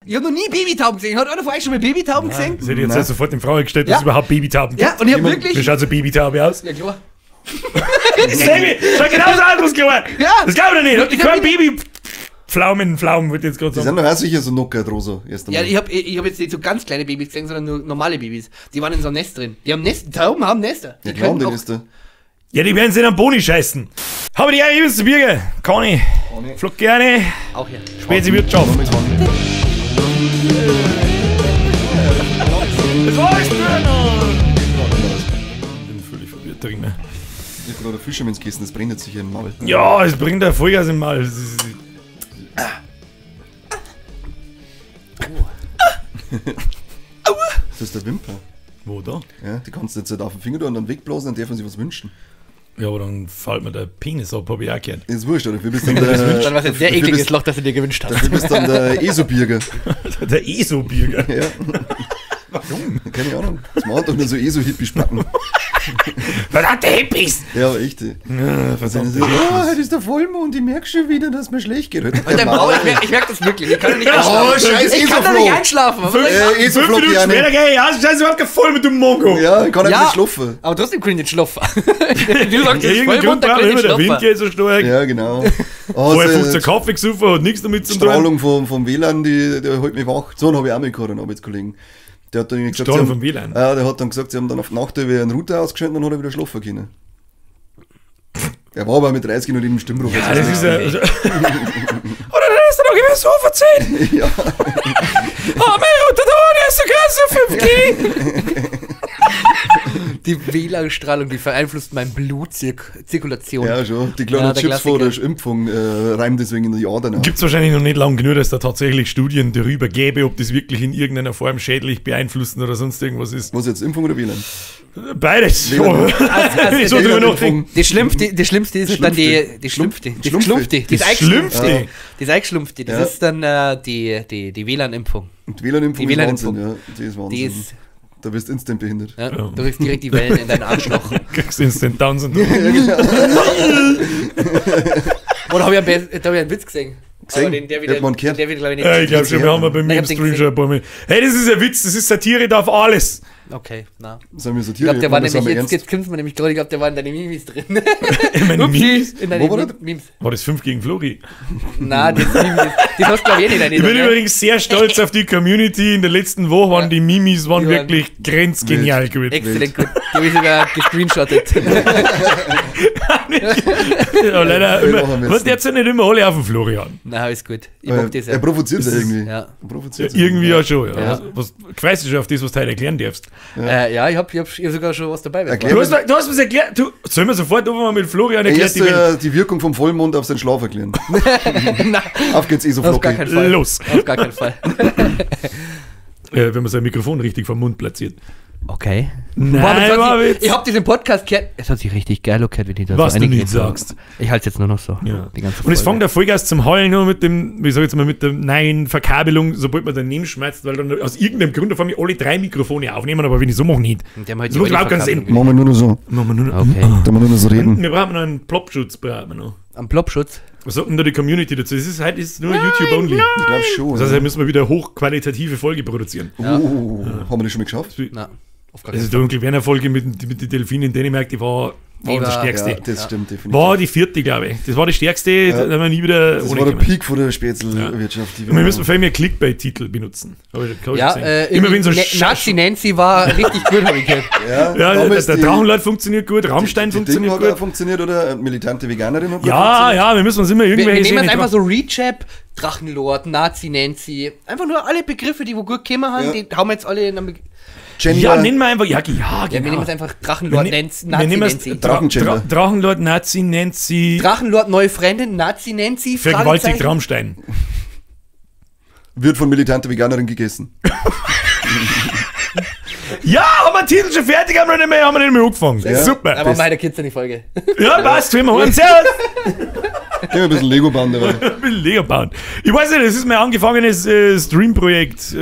Ich habe noch nie Babytauben gesehen. Hat einer von euch schon mal Babytauben gesehen? Das hätte ich jetzt sofort in Frage gestellt, dass es überhaupt Babytauben gibt. Ja, und ich habe wirklich. Wie schaut so eine Babytaube aus? Ja, klar. Sammy, schau genauso aus, was klar. Ja. Das glaube ich doch nicht. Hat die Ich hab kein Baby. Pflaumen, Pflaumen, würde ich jetzt gerade Die sagen. sind doch auch sicher so knockert, rosa. Erst Ja, einmal. ich hab jetzt nicht so ganz kleine Babys gesehen, sondern nur normale Babys. Die waren in so einem Nest drin. Die haben Nest, Tauben haben Nester. Die Ja, klar, können die auch- ist da. Ja, die werden sich am Boni scheißen. Habe die Ehre, liebes Bürger. Conny. Flog gerne. Auch hier. Spezi Wirtschaft. Das war alles Ich bin völlig verwirrt drin. Ne? Ich hab gerade Fischermans gegessen, das brennt jetzt sicher im Maul. Ja, es bringt der Vollgas im Maul. Das ist der Wimper. Wo da? Ja, die kannst du jetzt halt auf den Finger tun und dann wegblasen, dann darf man sich was wünschen. Ja, aber dann fällt mir der Penis ab, hab ich auch gehört. Ist wurscht, oder? Dafür bist dann der, Dann war es ein sehr dafür ekliges bist- Loch, das du dir gewünscht hast. Dafür bist dann der ESO-Birger. Der ESO-Bürger. Ja. Warum? Keine Ahnung. Das machen doch nur so ESO-Hippie-Spacken. Verdammte Hippies! Ja, aber echt. ey. Ja, Dann verdammt. so, oh, heute ist der Vollmond, ich merk schon wieder, dass mir schlecht geht. Halt Und dein Maul, ich merk das wirklich. Ich kann doch nicht einschlafen. Oh, scheiß Ich kann doch nicht ESO-Flo. einschlafen. Was soll ich machen? 5 ESO-Flo, Minuten später geh ich aus, scheiße, überhaupt kein voll mit dem Mongo. Ja, ich kann einfach nicht schlafen. Aber trotzdem kann ich nicht schlafen. Du sagst, Ja, es ist irgendein Vollmond, Grund dann braucht kann ich immer, nicht der Wind schlafen. geht so stark. Ja, genau. Oh, Vorher so, 15 Kaffee gesoffen, hat nichts damit zu tun. Strahlung vom WLAN, die hält mich wach. So einen habe ich auch mal gehabt, einen Arbeitskollegen. Der hat dann irgendwie gesagt, Strahlung sie haben, vom WLAN? Ja, der hat dann gesagt, sie haben dann auf die Nacht über einen Router ausgeschaltet und dann hat er wieder schlafen können. Er war aber mit 30 noch nicht im Stimmbruch. Ja, das ist ja. Also, oder dann ist er doch immer so verzählt. ja. Oh, mein Router da, der ist so krass, so 5G. Die WLAN-Strahlung, die beeinflusst meine Blutzirkulation. Ja, schon. Die kleinen Ja, der Chips vor der Klassiker. Impfung reimen deswegen in die Adern auf. Gibt es wahrscheinlich noch nicht lang genug, dass da tatsächlich Studien darüber gäbe, ob das wirklich in irgendeiner Form schädlich beeinflussen oder sonst irgendwas ist. Was jetzt, Impfung oder WLAN? Beides. WLAN. Wenn ich so drüber nachdenke. Die Schlimmste, die Schlimmste ist dann die Schlumpfte. Die Schlumpfte. Schlumpfte. Die Schlumpfte. Das Eingeschlumpfte. Das Ja. ist dann die WLAN-Impfung. Und die WLAN-Impfung Die ist Wahnsinn, WLAN-Impfung. ja. Die ist Wahnsinn. Die ist, Da bist du instant behindert. ja, du kriegst direkt die Wellen in deinen Arschloch. Kriegst Instant Down Syndrom. Oder habe ich, da hab ich einen Witz gesehen? Gesehen? Aber den, der wieder, Hat man gehört. der wieder, glaube ich, nicht. Ja, ich glaube schon, wir haben ja bei mir Nein, im ich hab den Stream schon ein paar Mal. Hey, das ist ein Witz, das ist Satire, darf alles. Okay, na. Sollen wir Ich Satire? glaube, der war das nämlich, haben wir jetzt, ernst. jetzt grinst man nämlich gerade, ich glaube, der war in deinen Memes drin. In meinen Memes. In deinen Wo war der? Memes. War das 5 gegen Flori? Na, das Meme, das hast du, glaube ich, eh nicht. Ich bin übrigens sehr stolz auf die Community. In der letzten Woche waren Ja. die Mimis waren Die waren wirklich grenzgenial gut. Exzellent gut. Die habe ich sogar gescreenshottet. Ja, leider Wir immer, machen jetzt was derzeit nicht immer alle auf den Florian. Na, ist gut. Ich mag das Er ja. provoziert sie irgendwie. Ja. Er provoziert sie. Irgendwie ja schon. Ja. Ja. Was, freust du schon auf das, was du heute erklären darfst? Ja, ich habe ich hab, ich hab sogar schon was dabei. Erklär Du hast mir's erklärt. Du, sollen wir sofort anfangen mit Florian erklärt Erst die Welt? die Wirkung vom Vollmond auf seinen Schlaf erklären. Nein, Auf geht's, auf gar ESO-Flocki. keinen Fall. Los. Auf gar keinen Fall. Wenn man sein Mikrofon richtig vom Mund platziert. Okay. Nein, Boah, das war hat Witz. sich, ich hab diesen Podcast gehört. Es hat sich richtig geil angehört, wenn ich da Was so du nicht reingeredet habe. sagst. Ich halte es jetzt nur noch so. Ja. Die ganze Und es Folge. fängt der Vollgas zum Heulen nur mit dem, wie sag ich jetzt mal, mit der neuen Verkabelung, sobald man daneben schmerzt, weil dann aus irgendeinem Grund auf einmal alle drei Mikrofone aufnehmen, aber wenn ich so mache, nicht. Und die haben halt Das die macht überhaupt keinen alte Sinn. Machen wir nur noch so. Machen wir nur noch- Okay. Da wir nur noch so reden. Wir brauchen noch einen Plopschutz, brauchen wir noch. Am Plopschutz. Was sagt denn da die Community dazu? Es ist halt ist nur YouTube only. Ich glaube schon. Das heißt, da müssen wir wieder hochqualitative Folge produzieren. Oh, haben wir das schon mal geschafft? Na, auf gar Also keinen die Onkel Werner Folge mit den Delfinen in Dänemark, die war Die unsere war- stärkste. Ja, das stimmt definitiv. War die vierte, glaube ich. Das war die stärkste, da haben wir nie wieder Das ohne war der gekommen. Peak von der Spätzlewirtschaft. die Und wir müssen viel mehr Clickbait-Titel benutzen. Hab ich, hab ich Ja, gesehen. immer Immer wenn so Nazi Nancy war richtig gut, habe ich gehört. Ja, Ja, der, damals der die- Drachenlord funktioniert gut, Rammstein die Ding funktioniert hat auch gut. funktioniert, oder? Militante Veganerin hat gut Ja, funktioniert. ja, wir müssen uns immer Wir irgendwelche nehmen jetzt Szenen einfach so Recap, Drachenlord, Nazi Nancy. Einfach nur alle Begriffe, die wo gut gekommen haben, Ja. die hauen wir jetzt alle in einem. Gender, Ja, nennen wir einfach. Ja, ja, genau. Ja, wir nehmen jetzt einfach Drachenlord Wir ne- Nancy, wir Nazi nehmen es Nancy. Drachengender. Drachenlord, Nazi, Nancy, Drachenlord, neue Freundin, Nazi Nancy, vergewaltigt Fragezeichen. Rammstein. Wird von militante Veganerin gegessen. Ja, haben wir den Titel schon fertig, haben wir nicht mehr, haben wir nicht mehr angefangen. Ja. Super. Aber meine Kids in die Folge. Ja, passt, wir machen. Servus. Gehen wir ein bisschen Lego bauen dabei. Ich bin Lego bauen. Ich weiß nicht, das ist mein angefangenes Stream-Projekt.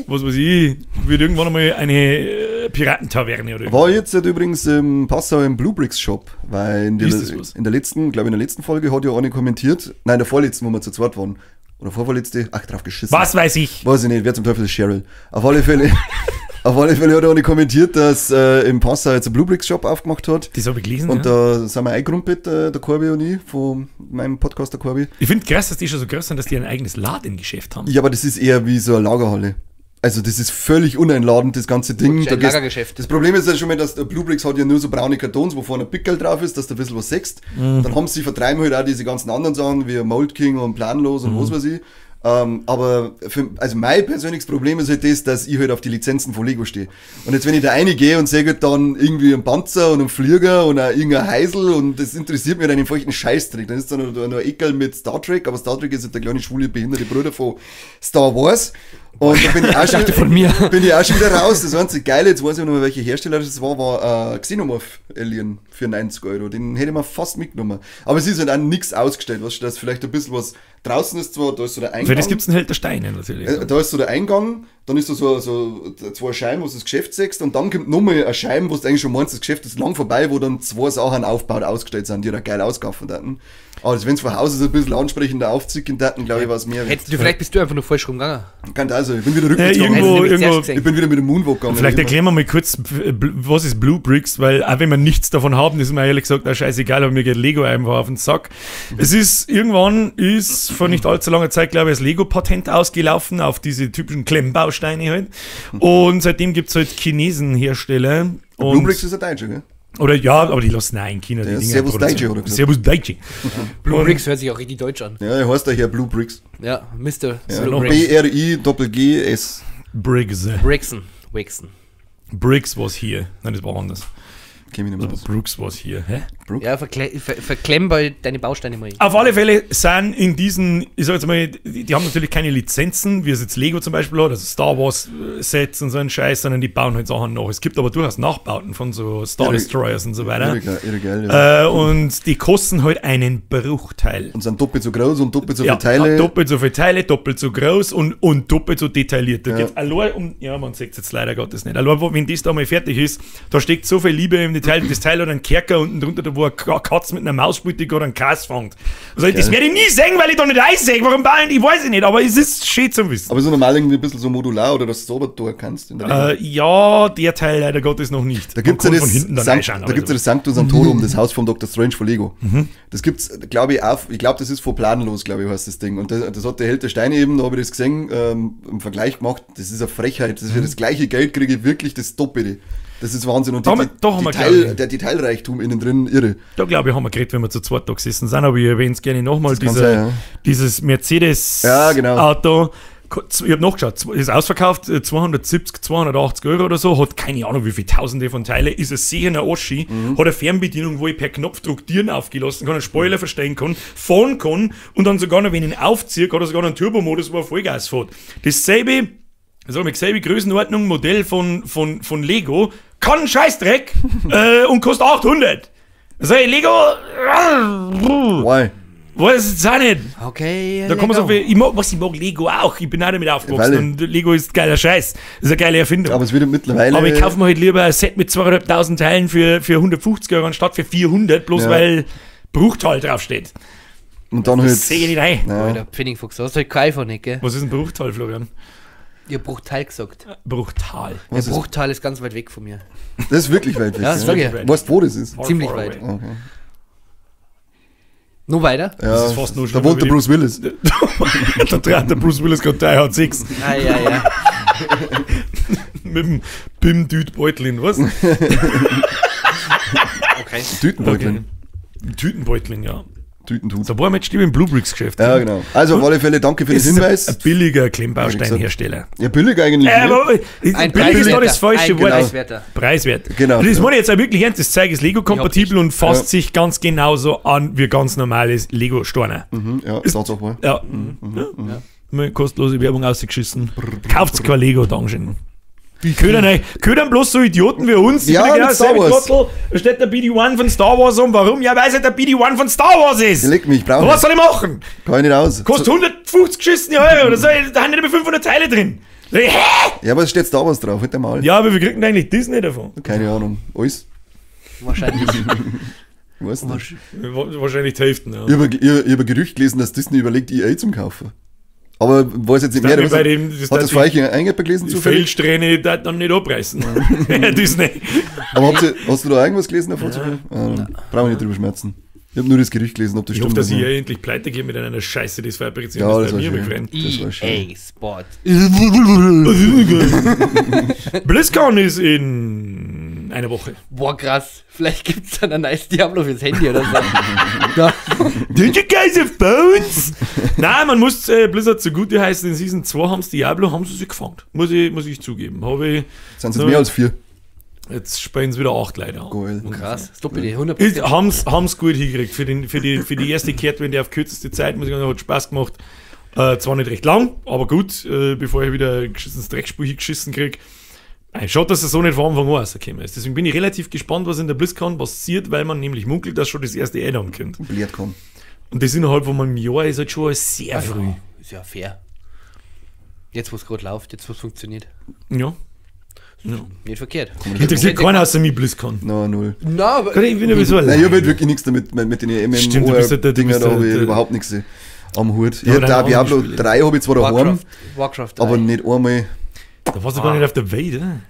Was weiß ich, wird irgendwann einmal eine Piratentaverne oder War jetzt halt übrigens im Passau im Blue Bricks Shop, weil in der, Ist das was? in der letzten, glaube in der letzten Folge hat ja eine kommentiert, nein, in der vorletzten, wo wir zu zweit waren. Oder vorvorletzte? Ach, drauf geschissen. Was weiß ich? Weiß ich nicht, wer zum Teufel ist Cheryl? Auf alle Fälle, auf alle Fälle hat er auch nicht kommentiert, dass im Passau jetzt ein BlueBrixx Shop aufgemacht hat. Das habe ich gelesen. Und ja. da sind wir eingerumpelt, der Corby und ich, von meinem Podcast, der Corby. Ich finde krass, dass die schon so groß sind, dass die ein eigenes Ladengeschäft haben. Ja, aber das ist eher wie so eine Lagerhalle. Also das ist völlig uneinladend, das ganze Ding. Ein Lagergeschäft. Das Problem ist ja schon mal, dass der BlueBrixx hat ja nur so braune Kartons, wo vorne ein Pickel drauf ist, dass da ein bisschen was siehst. Mhm. Dann haben sie, vertreiben halt auch diese ganzen anderen Sachen, wie Mold King und Planlos und was weiß ich. Aber also mein persönliches Problem ist halt das, dass ich halt auf die Lizenzen von Lego stehe. Und jetzt, wenn ich da reingehe und sehe halt dann irgendwie einen Panzer und einen Flieger und auch irgendein Heisel und das interessiert mir dann einen feuchten Scheißdreck. Dann ist da noch ein Eckerl mit Star Trek, aber Star Trek ist halt der kleine schwule behinderte Bruder von Star Wars. Und da bin ich auch schon, von mir. bin ich auch schon wieder raus. Das einzige Geile, jetzt weiß ich noch mal, welcher Hersteller das war Xenomorph Alien für 90 Euro. Den hätte ich mir fast mitgenommen. Aber es ist halt auch nichts ausgestellt, weißt du, dass vielleicht ein bisschen was draußen ist zwar, da ist so der Eingang. Für das gibt es einen Held der Steine natürlich. Da ist so der Eingang, dann ist da so zwei Scheiben, wo du das Geschäft siehst, und dann kommt nochmal eine Scheibe, wo du eigentlich schon meinst, das Geschäft ist lang vorbei, wo dann zwei Sachen aufgebaut ausgestellt sind, die da geil auskaufen hatten. Aber wenn es von Haus aus ein bisschen ansprechender aufziehen hatten, glaube ich, war es mehr. Vielleicht bist du einfach nur falsch rumgegangen. Kann das sein, ich bin wieder rückwärts gegangen. Irgendwo, ich bin wieder mit dem Moonwalk gegangen. Vielleicht erklären wir mal kurz, was ist BlueBrixx, weil auch wenn wir nichts davon haben, ist mir ehrlich gesagt auch scheißegal, aber mir geht Lego einfach auf den Sack. Es ist, irgendwann ist vor nicht allzu langer Zeit, glaube ich, das Lego-Patent ausgelaufen auf diese typischen Klemmbausteine halt. Und seitdem gibt es halt Chinesenhersteller. BlueBrixx ist ein Deutscher, gell? Oder ja, aber die lassen auch in China die Dinger Servus Deutsche, oder? Servus Deutsche. BlueBrixx hört sich auch richtig deutsch an. Ja, er heißt ja hier BlueBrixx. Ja, Mr. Ja, B-R-I-G-G-S. Briggs. Brixen. Wixen. Briggs was hier. Nein, das war anders. Kenn mich nicht mehr aus. Brooks was hier. Hä? Brooks? Ja, verklemm bei deine Bausteine mal. Auf alle Fälle sind in diesen, ich sag jetzt mal, die haben natürlich keine Lizenzen, wie es jetzt Lego zum Beispiel hat, also Star Wars Sets und so ein Scheiß, sondern die bauen halt Sachen nach. Es gibt aber durchaus Nachbauten von so Star Destroyers und so weiter. Irre geil, ja. Und die kosten halt einen Bruchteil. Und sind doppelt so groß und doppelt so viele Teile. Ja, doppelt so viele Teile, doppelt so groß und doppelt so detailliert. Da geht's allein um, ja, man sieht es jetzt leider Gottes nicht. Allein, wenn das da mal fertig ist, da steckt so viel Liebe im Detail. Das Teil hat einen Kerker unten drunter, da wo eine Katze mit einer Maus spielt, die gerade einen Kass fängt. Also, das werde ich nie sehen, weil ich da nicht einsehe. Warum bauen? Ich weiß es nicht, aber es ist schön zum Wissen. Aber so normal irgendwie ein bisschen so modular oder dass du es runter kannst? In der ja, der Teil leider Gottes noch nicht. Da gibt es ja das, Sanctum Sanctorum, das Haus vom Dr. Strange von Lego. Mhm. Das gibt es, glaube ich, auch, ich glaube, das ist von Planlos, glaube ich, heißt das Ding. Und das hat der Held der Steine eben, da habe ich das gesehen, im Vergleich gemacht. Das ist eine Frechheit. Das ist für das gleiche Geld kriege ich wirklich das Doppelte. Das ist Wahnsinn. Und der Detailreichtum innen drin, irre. Da glaube ich, haben wir geredet, wenn wir zu zweit da gesessen sind, aber ich erwähne es gerne nochmal, dieses Mercedes-Auto. Ja, genau. Ich habe nachgeschaut, ist ausverkauft, 270, 280 Euro oder so, hat keine Ahnung wie viele Tausende von Teile, ist ein Sehener Oschi, hat eine Fernbedienung, wo ich per Knopfdruck Türen aufgelassen kann, einen Spoiler verstellen kann, fahren kann und dann sogar noch, wenn ich ihn aufziehe, hat er sogar noch einen Turbomodus, wo er Vollgas fährt. Dasselbe, sagen wir, selbe Größenordnung, Modell von Lego, kann einen Scheißdreck und kostet 800. Sag ich, Lego. Why? Weiß es auch nicht. Okay. Da kann man so viel, ich mag Lego auch. Ich bin auch damit aufgewachsen und Lego ist geiler Scheiß. Das ist eine geile Erfindung. Aber es wird mittlerweile. Aber ich kaufe mir halt lieber ein Set mit 2.500 Teilen für 150 Euro anstatt für 400, bloß weil Bruchteil draufsteht. Und dann halt. Das sehe ich nicht ein. Ja. Alter, Pfennigfuchs, du hast halt kein iPhone nicht, gell? Was ist ein Bruchteil, Florian? Ich hab Bruchteil gesagt. Bruchtal. Ja, Bruchtal ist ganz weit weg von mir. Das ist wirklich weit weg. Ja, das sag ich. Weißt du, wo das ist? Far, Ziemlich far weit. Okay. Nur weiter? Ja, das ist fast nur da wohnt der Bruce Willis. Da trägt der Bruce Willis gerade Die Hard 6. Ah, ja, ja. Mit dem Bim Düt Beutlin, was? Okay. Tütenbeutlin. Okay. Tütenbeutlin, ja. Tütentut. Da war mit im BlueBrixx-Geschäft. Ja, genau. Also auf alle Fälle danke für den Hinweis. Ein billiger Klemmbausteinhersteller. Ja, billig eigentlich. Aber billig ist doch das falsche Wort. Preiswerter. Preiswert. Genau. Das meine ich jetzt auch wirklich ernst. Das Zeug ist Lego-kompatibel und fasst sich ganz genauso an wie ganz normales Lego-Steine. Mhm, ja, ist auch mal. Ja. Mhm, kostenlose Werbung ausgeschissen. Kauft kein Lego, Dankeschön. Die ködern bloß so Idioten wie uns. Ja, genau mit Star Wars. Trottel, da steht der BD-1 von Star Wars um. Warum? Ja, weil es halt der BD-1 von Star Wars ist. Leck mich, brauch Was soll ich machen? Kann ich nicht aus. Kostet 150 geschissene Euro oder so. Da sind nicht mehr 500 Teile drin. Hä? Ja, aber es steht Star Wars drauf, nicht einmal. Ja, aber wir kriegen eigentlich Disney davon. Keine Ahnung. Alles? Wahrscheinlich. Ich weiß nicht. Wahrscheinlich die Hälfte, ja. Ich habe ein Gerücht gelesen, dass Disney überlegt, EA zum Kaufen. Aber weiß jetzt nicht mehr. Bei dem, das hat das für euch gelesen zufällig? Fehlsträhne da dann nicht abreißen. Disney. Aber hast du da irgendwas gelesen davon? Ja. Brauchen wir nicht drüber schmerzen. Ich habe nur das Gerücht gelesen, ob das ich stimmt. Ich hoffe, dass ich ja endlich pleite gehe mit einer Scheiße, die es fabriziert. Ja, das war schön. Das war schön. EA Sports. BlizzCon ist in einer Woche. Boah, krass. Vielleicht gibt es dann ein nice Diablo fürs Handy oder so. Ja. Did you guys have bones? Nein, man muss Blizzard zugute heißen, in Season 2 haben sie Diablo, haben sie sich gefangen. Muss ich zugeben. Sind es jetzt mehr als 4? Jetzt spielen sie wieder 8 leider. Geil. Krass, das Doppelte, 100%. Haben es gut hingekriegt. Für die erste Kehrtwende auf kürzeste Zeit, muss ich sagen, hat Spaß gemacht. Zwar nicht recht lang, aber gut, bevor ich wieder ein geschissenes Dreckspiel hingeschissen kriege. Schade, dass es so nicht von Anfang an rausgekommen ist. Deswegen bin ich relativ gespannt, was in der BlizzCon passiert, weil man nämlich munkelt, dass schon das erste Add-on kommt. BlizzCon. Und das innerhalb von einem Jahr ist halt schon sehr früh. Ist ja fair. Jetzt, wo es gerade läuft, jetzt, wo es funktioniert. Ja. Ja. Nicht verkehrt. Interessiert keiner außer mich BlizzCon. No, null. No, aber ich bin ja so allein. Nein, ich habe halt wirklich nichts damit, mit den MMO-Dinger, da habe ich überhaupt nichts am Hut. Ich habe da Diablo 3 habe ich zwar daheim, Warcraft 3. Aber nicht einmal. Da warst du gar nicht auf der Welt, oder?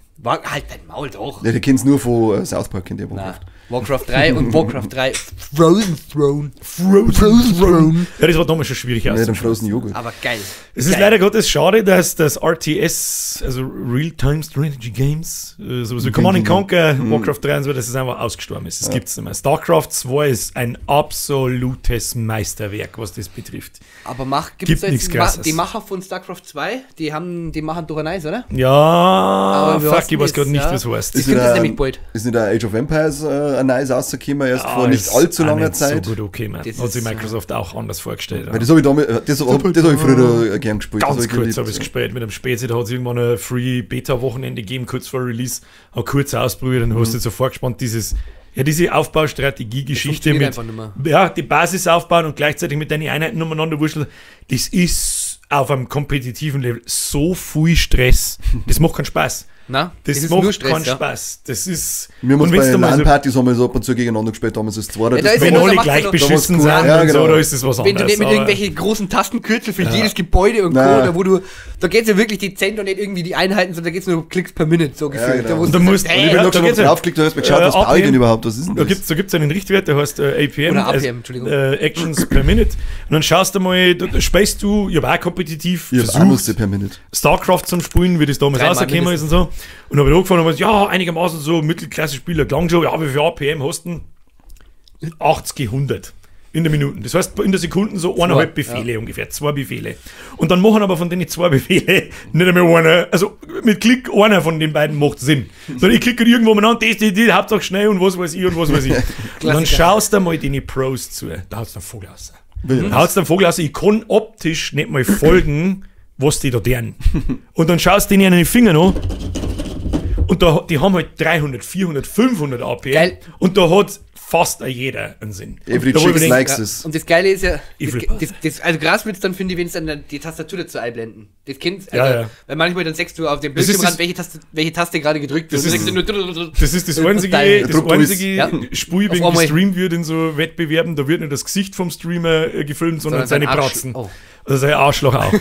Halt dein Maul doch. Ja, die kennst nur von South Park, kennt ihr Warcraft. Warcraft 3 und Warcraft 3 Frozen Throne. Frozen Throne. Ja, das war damals schon schwierig aus. Ja, den Frozen Joghurt. Aber geil. Es ist leider Gottes schade, dass das RTS, also Real-Time Strategy Games, sowas wie Command & Conquer, Warcraft 3 und so, dass es einfach ausgestorben ist. Das gibt's nicht mehr. StarCraft 2 ist ein absolutes Meisterwerk, was das betrifft. Aber gibt's da jetzt die Macher von StarCraft 2, die machen doch ein Eis, oder? Ja, aber fuck, ich weiß gerade nicht, was heißt. Das gibt es nämlich bald. Ist nicht der Age of Empires ein neues rausgekommen, erst vor nicht allzu langer Zeit. So gut, okay, man. Hat sich Microsoft auch anders vorgestellt. Weil das habe ich damals, das hab ich früher gern gespielt. Ganz kurz habe ich es gespielt mit einem Spezi, da hat es irgendwann ein Free Beta-Wochenende gegeben, kurz vor Release, habe kurz ausprobiert und hast du so vorgespannt, diese Aufbaustrategie-Geschichte mit, ja, die Basis aufbauen und gleichzeitig mit deinen Einheiten umeinander wurschteln, das ist auf einem kompetitiven Level so viel Stress. Das macht keinen Spaß. Na, das macht nur Stress, keinen Spaß. Das ist. Wir haben uns bei LAN-Partys haben wir so ab und zu gegeneinander gespielt, damals ist es ja, wenn alle gleich beschissen sind, ja, genau. So, da ist das was anderes. Wenn du nicht mit irgendwelchen großen Tastenkürzel für jedes Gebäude und Co., da wo du, da geht's ja wirklich dezent und nicht irgendwie die Einheiten, sondern da geht's nur um Klicks per Minute, so gefühlt. Ja, genau. Da, musst, und ich bin noch schon draufgeklickt, du hast mir geschaut, was baue ich denn überhaupt, was ist denn das? Da gibt's einen Richtwert, der heißt APM, oder APM, Entschuldigung. Actions per Minute. Und dann schaust du mal, da spielst du, ich habe auch kompetitiv versucht, per Minute. StarCraft zum Spielen, wie das damals rausgekommen ist und so. Und habe ich angefangen und gesagt, ja, einigermaßen so Mittelklasse-Spieler klang schon, ja, wie viel APM hast du? 80, 100 in der Minute. Das heißt, in der Sekunde so 1,5 Befehle ungefähr, 2 Befehle. Und dann machen aber von denen 2 Befehle nicht einmal einer, also mit Klick einer von den beiden macht Sinn. Sondern ich klicke irgendwo mal an, das, Hauptsache schnell und was weiß ich und was weiß ich. Und dann schaust du mal deine Pros zu. Da haut's den Vogel raus. Da haut's den Vogel raus. Ich kann optisch nicht mal folgen, was die da deren. Und dann schaust du denen an den Finger an. Und da, die haben halt 300, 400, 500 APM. Geil. Und da hat fast jeder einen Sinn. Every chick likes it. Und das Geile ist ja, also krass wird's dann, finde ich, wenn es dann die Tastatur dazu einblenden. Das kennt, also, ja. Weil manchmal dann sagst du auf dem Bildschirmrand, welche Taste gerade gedrückt wird. Das ist das einzige, Spiel, wenn gestreamt wird in so Wettbewerben, da wird nicht das Gesicht vom Streamer gefilmt, sondern seine Pratzen. Oh. Also sein Arschloch auch.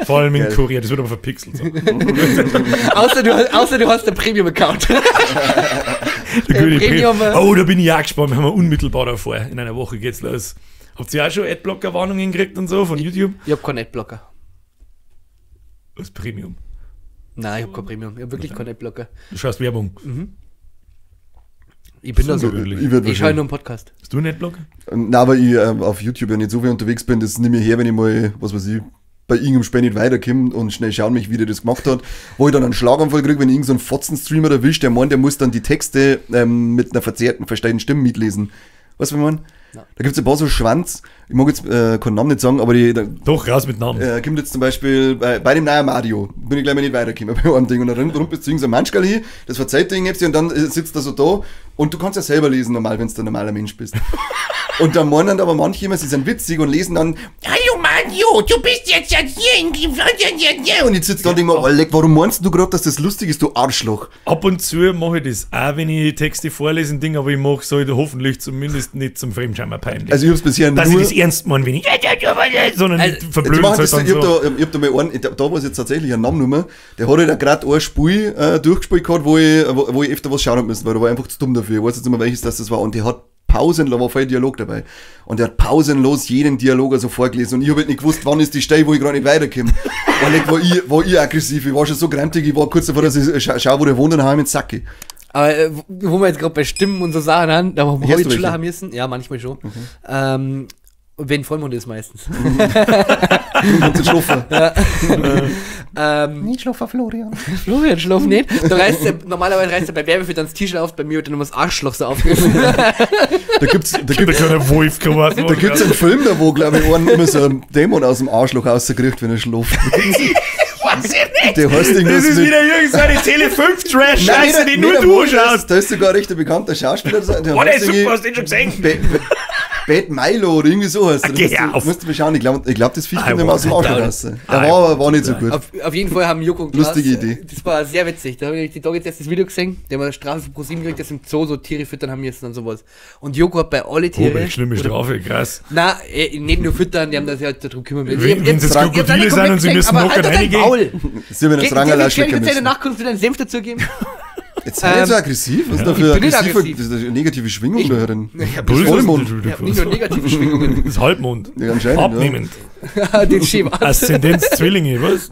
Vor allem in Korea, das wird aber verpixelt. So. außer du hast einen Premium-Account. Premium. Oh, da bin ich auch gespannt. Wir haben unmittelbar davor. In einer Woche geht's los. Habt ihr auch schon Adblocker-Warnungen gekriegt und so von YouTube? Ich hab keinen Adblocker. Was Premium? Nein, ich hab kein Premium. Ich hab wirklich keinen Adblocker. Du schaust Werbung. Mhm. Ich bin da so. Ich schaue nur einen Podcast. Bist du ein Adblocker? Nein, aber ich auf YouTube ja nicht so viel unterwegs bin, das nehme ich her, wenn ich mal, was weiß ich, bei irgendeinem Spiel nicht weiterkomme und schnell schauen mich, wie der das gemacht hat, wo ich dann einen Schlaganfall kriege, wenn ich irgendeinen Fotzen-Streamer erwischt, der meint, der muss dann die Texte mit einer verzerrten, verstellten Stimme mitlesen. Weißt du, was ich meine? Ja. Da gibt es ein paar so Schwanz, ich mag jetzt keinen Namen nicht sagen, aber die... Da, doch, raus mit Namen. Kommt jetzt zum Beispiel bei dem neuen Mario, bin ich gleich mal nicht weitergekommen bei einem Ding und dann rund bis zu irgendeinem Manschgal hin, das verzeiht dir irgendwas und dann sitzt er so da und du kannst ja selber lesen normal, wenn du ein normaler Mensch bist. Und dann meinen aber manche immer, sie sind witzig und lesen dann, Hallo Mario, du bist jetzt hier. Und ich sitze da und denke mir, oh, leck, warum meinst du gerade, dass das lustig ist, du Arschloch? Ab und zu mache ich das auch, wenn ich Texte vorlesen, Ding, aber ich mache es halt hoffentlich zumindest nicht zum Fremdscheimer peinlich. Also ich hab's bisher dass ich das ernst meinen, wenn ich, sondern Also, die Die verblöden machen halt das, dann ich hab so. da, ich hab da mal einen, da war es jetzt tatsächlich ein Name, der hat halt auch gerade ein Spiel durchgespielt gehabt, wo ich öfter was schauen hab müssen, weil da war ich einfach zu dumm dafür. Ich weiß jetzt nicht mehr, welches das war. Und der hat pausenlos, da war voll Dialog dabei. Und der hat pausenlos jeden Dialog also vorgelesen. Und ich hab halt nicht gewusst, wann ist die Stelle, wo ich gerade nicht weiterkomme. Und ich war ich aggressiv, ich war schon so grantig, ich war kurz davor, dass ich schau, wo der wohnt, und hau ihm in den Sack. Aber wo wir jetzt gerade bei Stimmen und so Sachen haben, da haben wir Hörst du heute schon welche? haben müssen. Ja, manchmal schon. Okay. Und wenn Vollmond ist meistens. Und zu schlafen. Nicht schlafen, Florian. Florian schlafen nicht. Da reißt er, normalerweise reißt er bei Werbefüttern das T-Shirt auf, bei mir wird dann immer das Arschloch so aufgerissen. Da gibt's, da Da gibt's, kann der Wolf kommen. da gibt's einen Film, da wo, glaube ich, einen immer so einen Dämon aus dem Arschloch rausgekriegt, wenn er schläft. Weiß ich nicht. Der heißt irgendwas Das ist mit- wieder irgendeine Tele 5 Trash-Scheiße, die nur der du Wolf ist- schaust. Da ist sogar ein recht bekannter Schauspieler. Der Oh, der heißt ist super, irgendwie hast du den schon gesehen? Bad Milo oder irgendwie so heißt er. Geh Musst du- auf. Musst du mal schauen. Ich glaube, glaub, das Viech I kommt immer aus dem want Arschloch that. raus. Der war nicht so gut. Auf jeden Fall haben Joko und Klaas, Lustige Idee. Das war sehr witzig. Da habe ich die Tage jetzt erst das Video gesehen. Die haben eine Strafe von ProSieben gekriegt, dass im Zoo so Tiere füttern haben müssen und sowas. Und Joko hat bei alle Oh, Tiere. welche schlimme Strafe, krass. Na, nicht nur füttern, die haben das ja darum kümmern. Wenn wenn's jetzt Krokodile sind und sie müssen locker reingehen. Maul. Sie haben das Rangerl schmecken müssen. Danach kannst du deinen Senf dazugeben. Jetzt sei nicht so aggressiv. Was ist da für Ich bin nicht aggressive, aggressiv. das ist eine negative Schwingung da drin. Ich hab Bull- Vollmond. Ich hab nicht nur negative Schwingungen. Das ist Halbmond. Ja, anscheinend, ja. Abnehmend. Den Schema. Aszendenz Zwillinge, was?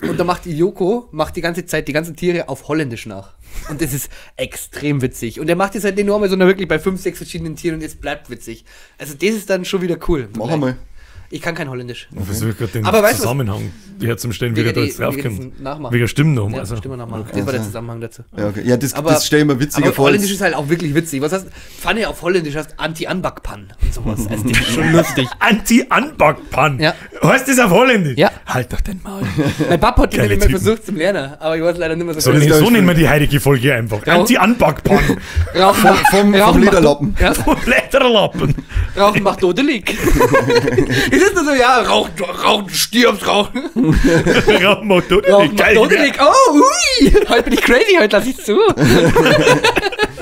Und da macht die Joko, macht die ganze Zeit die ganzen Tiere auf Holländisch nach. Und das ist extrem witzig. Und er macht das halt nicht nur einmal, sondern wirklich bei 5, 6 verschiedenen Tieren und es bleibt witzig. Also das ist dann schon wieder cool. Mach einmal. Ich kann kein Holländisch. Ich versuche gerade den Aber weißt du was? Zusammenhang herzustellen, wie er Wegen da die- jetzt draufkommt. wegen Nachmachen. Wegen Stimmen nochmal. Ja, Also. Stimme nochmal. Das war der Zusammenhang dazu. Ja, okay. Ja, das, Aber- das stelle ich mir witziger Aber vor. Holländisch ist halt auch wirklich witzig. Was heißt Pfanne auf Holländisch heißt Anti-Anbackpan und sowas. Also das ist schon lustig. Anti-Anbackpan. Ja. Heißt das auf Holländisch? Ja. Halt doch den Maul. Mein Papa hat Geile den immer Typen. versucht zum Lernen, aber ich weiß leider nicht mehr so So, viel. glaub so ich, nennen wir die heutige Folge einfach. Anti-Anbackpan. Rauchen macht- vom Rauchen macht- Lederlappen. Ja, Vom Lederlappen. Rauchen macht dodelig. Es ist nur so, ja, Rauchen, Rauchen, du stirbst, Rauchen. Rauchen macht dodelig. Rauchen macht Geil. dodelig. Oh, ui. Heute bin ich crazy, heute lass ich zu.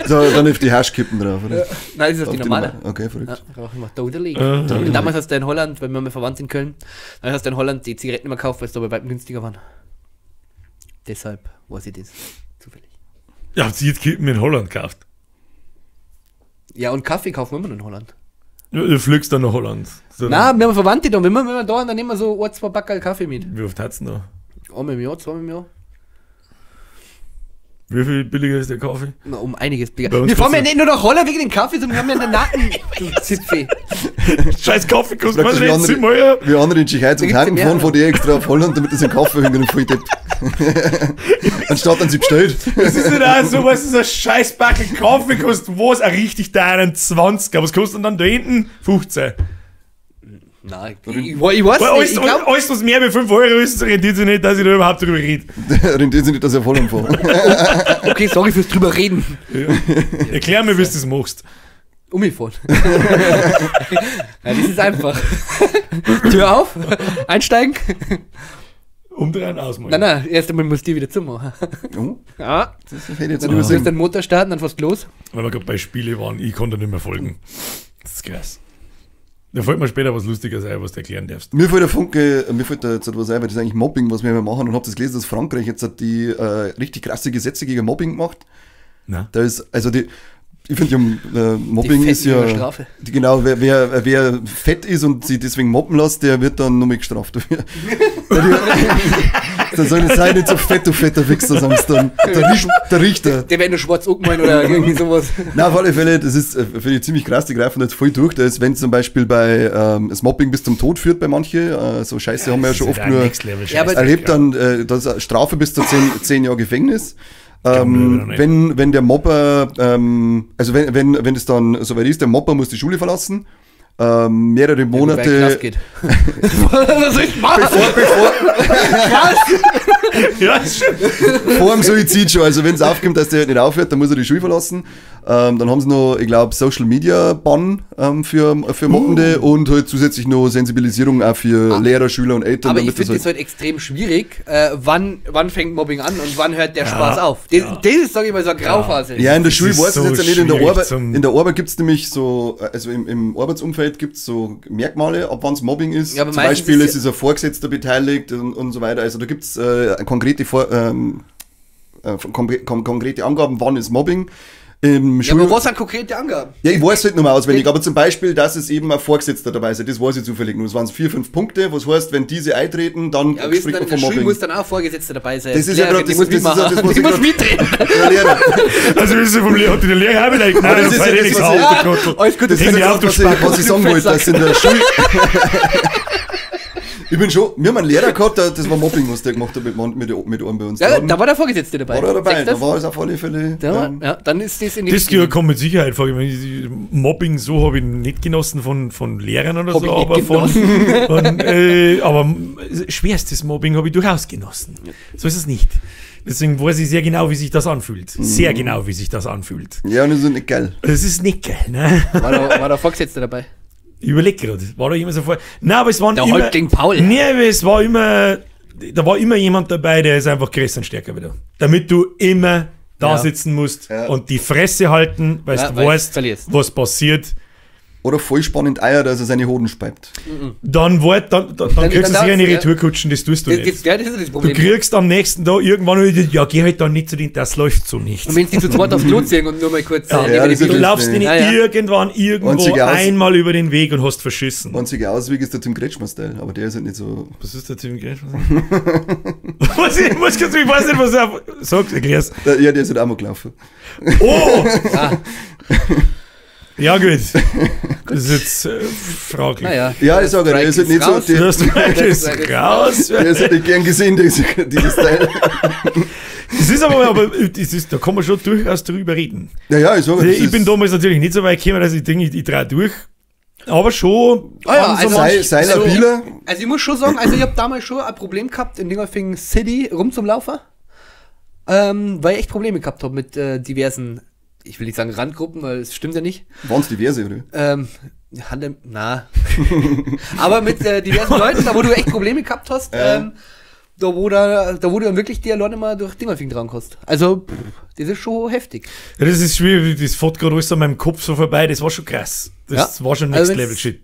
So, dann auf die Haschkippen drauf, oder? Nein, das ist auf die Auf die normale. Normale. Okay, verrückt. Ja, Rauchen macht dodelig. Und damals hast du in Holland, weil wir haben ja verwandt in Köln, dann hast du in Holland die Zigaretten immer gekauft, weil es da bei weitem günstiger waren. Deshalb weiß ich das. Zufällig. Ja, habt ihr jetzt Kippen in Holland gekauft? Ja, und Kaffee kaufen wir immer noch in Holland. Du fliegst dann nach Holland. So, Na, wir haben Verwandte da. Wenn wir da sind, dann nehmen wir so ein, zwei Backerl Kaffee mit. Wie oft hat's denn da? Einmal im Jahr, zweimal im Jahr. Wie viel billiger ist der Kaffee? Na, um einiges Bei billiger. uns Wir fahren ja kostet- nicht nur nach Holland wegen dem Kaffee, sondern wir haben ja einen Nacken, du Zipfel. Scheiß Kaffee kostet Praktisch was wie nicht andere, 7 Euro. wie andere in Tschechei zum Da gibt's Tanken ja fahren, mehrere. fahren die extra auf Holland, damit sie einen Kaffee hingehen, voll Depp. Anstatt dann sie bestellt. Das ist nicht auch so, was ist ein scheiß Backel Kaffee kostet, was ein richtig teuren 20. Aber was kostet denn dann da hinten? 15. Nein, ich weiß Weil nicht. alles, Ich glaub, alles, was mehr wie 5 Euro ist, rentiert sich nicht, dass ich da überhaupt drüber rede. Rentiert sich nicht, dass ich auf Holland fahre. okay, sorry fürs drüber reden. Erklär mir, wie du das machst. Umgefahren. Ja, das ist einfach. Tür auf, einsteigen. Umdrehen, ausmachen. Nein, nein, erst einmal musst du die wieder zumachen. Oh, Ja, das hätte ich jetzt dann nicht musst du übersehen. den Motor starten, dann fährst du los. Weil wir gerade bei Spiele waren, ich konnte nicht mehr folgen. Das ist krass. Da fällt mir später was Lustiges ein, was du erklären darfst. Mir fällt der Funke, mir fällt da jetzt etwas ein, weil das ist eigentlich Mobbing, was wir immer machen. Und hab das gelesen, dass Frankreich jetzt hat die richtig krasse Gesetze gegen Mobbing gemacht. Na? Da ist, also die, ich finde ja, Mobbing Die ist Fetten ja. über Strafe. Die, genau, wer fett ist und sich deswegen mobben lässt, der wird dann nochmal gestraft dafür. Dann sagen die, sei nicht so fett, du fetter Wichser, sagen sie dann. Der Richter. Der wird nur schwarz angemalt oder irgendwie sowas. Na, auf alle Fälle, das ist, finde ich ziemlich krass, die greifen jetzt voll durch. Da ist, wenn zum Beispiel bei das Mobbing bis zum Tod führt bei manche, so Scheiße haben wir ja schon oft nur Next Level Ja, aber- erlebt, dann das ist Strafe bis zu 10 Jahre Gefängnis. Kann man Wenn der Mobber, also wenn es dann soweit ist, der Mobber muss die Schule verlassen, mehrere Wobei, Knast Monate. geht. Was soll ich machen? Bevor, Was? Ja, das stimmt. Vor dem Suizid schon. Also wenn es aufkommt, dass der halt nicht aufhört, dann muss er die Schule verlassen. Dann haben sie noch, ich glaube, Social Media Bann für Mobbende und halt zusätzlich noch Sensibilisierung auch für Lehrer, Schüler und Eltern. Aber ich finde das halt extrem schwierig. Wann fängt Mobbing an und wann hört der Spaß auf? Das ist, sag ich mal, so eine Grauphase. Ja, in der Schule weiß ich jetzt ja nicht. In der Arbeit, in der Arbeit gibt es nämlich so, also im Arbeitsumfeld gibt es so Merkmale, ab wann es Mobbing ist. Ja, aber zum Beispiel ist es ein Vorgesetzter beteiligt und so weiter. Also da gibt es konkrete Angaben, wann ist Mobbing. Ja, aber was sind konkrete Angaben? Ja, ich weiß halt nur mal auswendig, aber zum Beispiel, dass es eben ein Vorgesetzter dabei ist, das weiß ich zufällig nur. Es waren 4, 5 Punkte, was heißt, wenn diese eintreten, dann ja, spricht man von Mobbing. Schule muss dann auch Vorgesetzter dabei sein. Das ist ja gerade das, das ist ja das, was ich muss mitreden. Der Lehrer. Also wissen Sie, vom Lehrer hat der Lehrer auch wieder. Nein, das ist ja das, was ich, das ist ja das, was ich sagen wollte, dass in der Schule... Ich bin schon, wir haben einen Lehrer gehabt, das war Mobbing, was der gemacht hat mit einem bei uns. Ja, da war der Vorgesetzte dabei. War er dabei, da war es auf alle Fälle. Da, ja, dann ist das in die Das kommt mit Sicherheit vor. Mobbing, so habe ich nicht genossen von Lehrern oder hab so, aber aber schwerstes Mobbing habe ich durchaus genossen. So ist es nicht. Deswegen weiß ich sehr genau, wie sich das anfühlt. Sehr genau, wie sich das anfühlt. Ja, und das ist nicht geil. Das ist nicht geil, ne? War der Vorgesetzte dabei? Ich überleg gerade, war da jemand so vor? Nein, aber es waren der immer... Der Häuptling Paul. Nee, es war immer... Da war immer jemand dabei, der ist einfach größer und stärker wieder. Damit du immer da sitzen musst und die Fresse halten, weil du weißt, was passiert. Oder voll spannend Eier, dass er seine Hoden speibt. Mhm. Dann kriegst du sicher eine Retourkutschen, das tust du nicht. Ja, das ist das Problem. Du kriegst am nächsten Tag irgendwann wieder, ja, geh halt dann nicht zu den, das läuft so nicht. Und wenn sie zu zweit aufs Klo ziehen und nur mal kurz... Ja, du laufst ihnen irgendwann irgendwo einmal über den Weg und hast verschissen. Einziger Ausweg ist der Tim Kretschmer-Style, aber der ist halt nicht so... Was ist der Tim Kretschmer-Style? Ich weiß nicht, was er sagt, erklär's. Ja, der ist halt auch mal gelaufen. Oh! Ja, gut. Das ist jetzt fraglich. Naja. Ja, ich sage, der ist halt nicht so. Der Strike ist raus. Der ist halt nicht gern gesehen, dieses Teil. Das ist aber das ist, da kann man schon durchaus drüber reden. Ja, ja, ich sage, ich bin damals natürlich nicht so weit gekommen, dass ich denke, ich drehe durch. Aber schon. Ah ja, also, sei labiler. Also, ich muss schon sagen, also ich habe damals schon ein Problem gehabt, in Dingolfing City rumzulaufen. Weil ich echt Probleme gehabt habe mit diversen, ich will nicht sagen Randgruppen, weil es stimmt ja nicht. Waren es diverse, oder? Na. Aber mit diversen Leuten, da wo du echt Probleme gehabt hast, da wo du dann wirklich die alleine mal durch Dingolfing dran kommst. Also, das ist schon heftig. Ja, das ist schwierig, das fährt gerade alles an meinem Kopf so vorbei, das war schon krass. Das war schon Next Level Shit.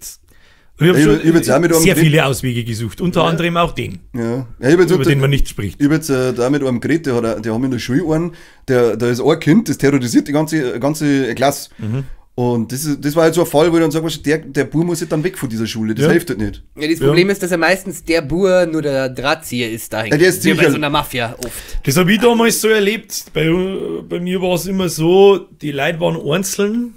Und ich habe schon sehr viele Auswege gesucht, unter anderem auch den, über den man nicht spricht. Ich habe jetzt da mit einem geredet, der haben in der Schule einen, da ist ein Kind, das terrorisiert die ganze Klasse. Mhm. Und das war halt so ein Fall, wo ich dann sage, der Bub muss halt dann weg von dieser Schule, das hilft halt nicht. Ja, das Problem ist, dass er meistens der Bub nur der Drahtzieher ist dahin. Ja, der ist wie bei so einer Mafia oft. Das habe ich damals so erlebt. Bei mir war es immer so, die Leute waren einzeln,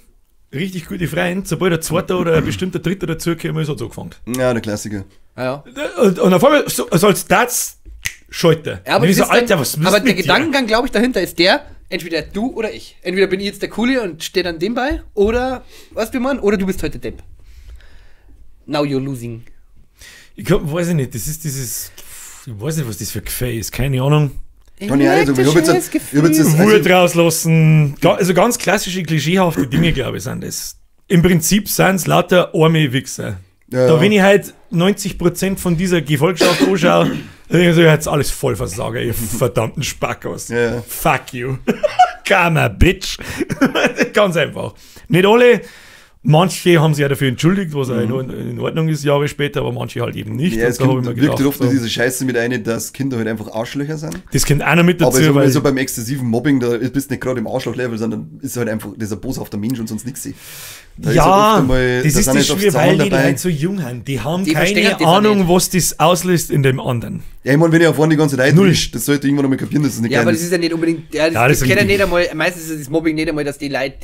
richtig gute Freunde, sobald der Zweite oder ein bestimmter Dritter dazugekommen ist, hat es angefangen. Ja, der Klassiker. Ja, ja. Und auf einmal, so, also als das scheute. Ja, aber, so, Alter, was aber der Gedankengang, glaube ich, dahinter ist der, entweder du oder ich. Entweder bin ich jetzt der Coole und stehe dann dem bei, oder, was wir machen, oder du bist heute Depp. Now you're losing. Ich weiß ich nicht, das ist dieses, ich weiß nicht, was das für Gefäß ist, keine Ahnung. Kann ich auch nicht sagen. Ich hab jetzt Wut rauslassen. Also ganz klassische, klischeehafte Dinge, glaube ich, sind das. Im Prinzip sind es lauter arme Wichser. Ja, da, wenn ich halt 90% von dieser Gefolgschaft anschaue, dann denke ich so, jetzt alles voll Versager, ihr verdammten Spackos. Ja. Fuck you. Karma, bitch. Ganz einfach. Nicht alle. Manche haben sich ja dafür entschuldigt, was auch in Ordnung ist, Jahre später, aber manche halt eben nicht. Ja, es und da kommt, hab ich mir wirkt gedacht, halt oft so, diese Scheiße mit ein, dass Kinder halt einfach Arschlöcher sind. Das kommt auch noch mit dazu. Aber so beim exzessiven Mobbing, da bist du nicht gerade im Arschloch-Level, sondern ist halt einfach dieser boshafter Mensch und sonst nichts. Da ja, ist halt oft einmal, das da ist sind das halt oft schwer, weil Sachen die Leute so jung sind. Die haben Die keine verstehen das Ahnung, nicht. was das auslöst in dem anderen. Ja, ich meine, wenn ich auf einen die ganze Zeit Null. risch, das sollte irgendwann einmal kapieren, dass es nicht Ja, geil aber das ist. ist ja nicht unbedingt, ja, das, Ja, das das ist kennt ja richtig. nicht einmal, meistens ist das Mobbing nicht einmal, dass die Leute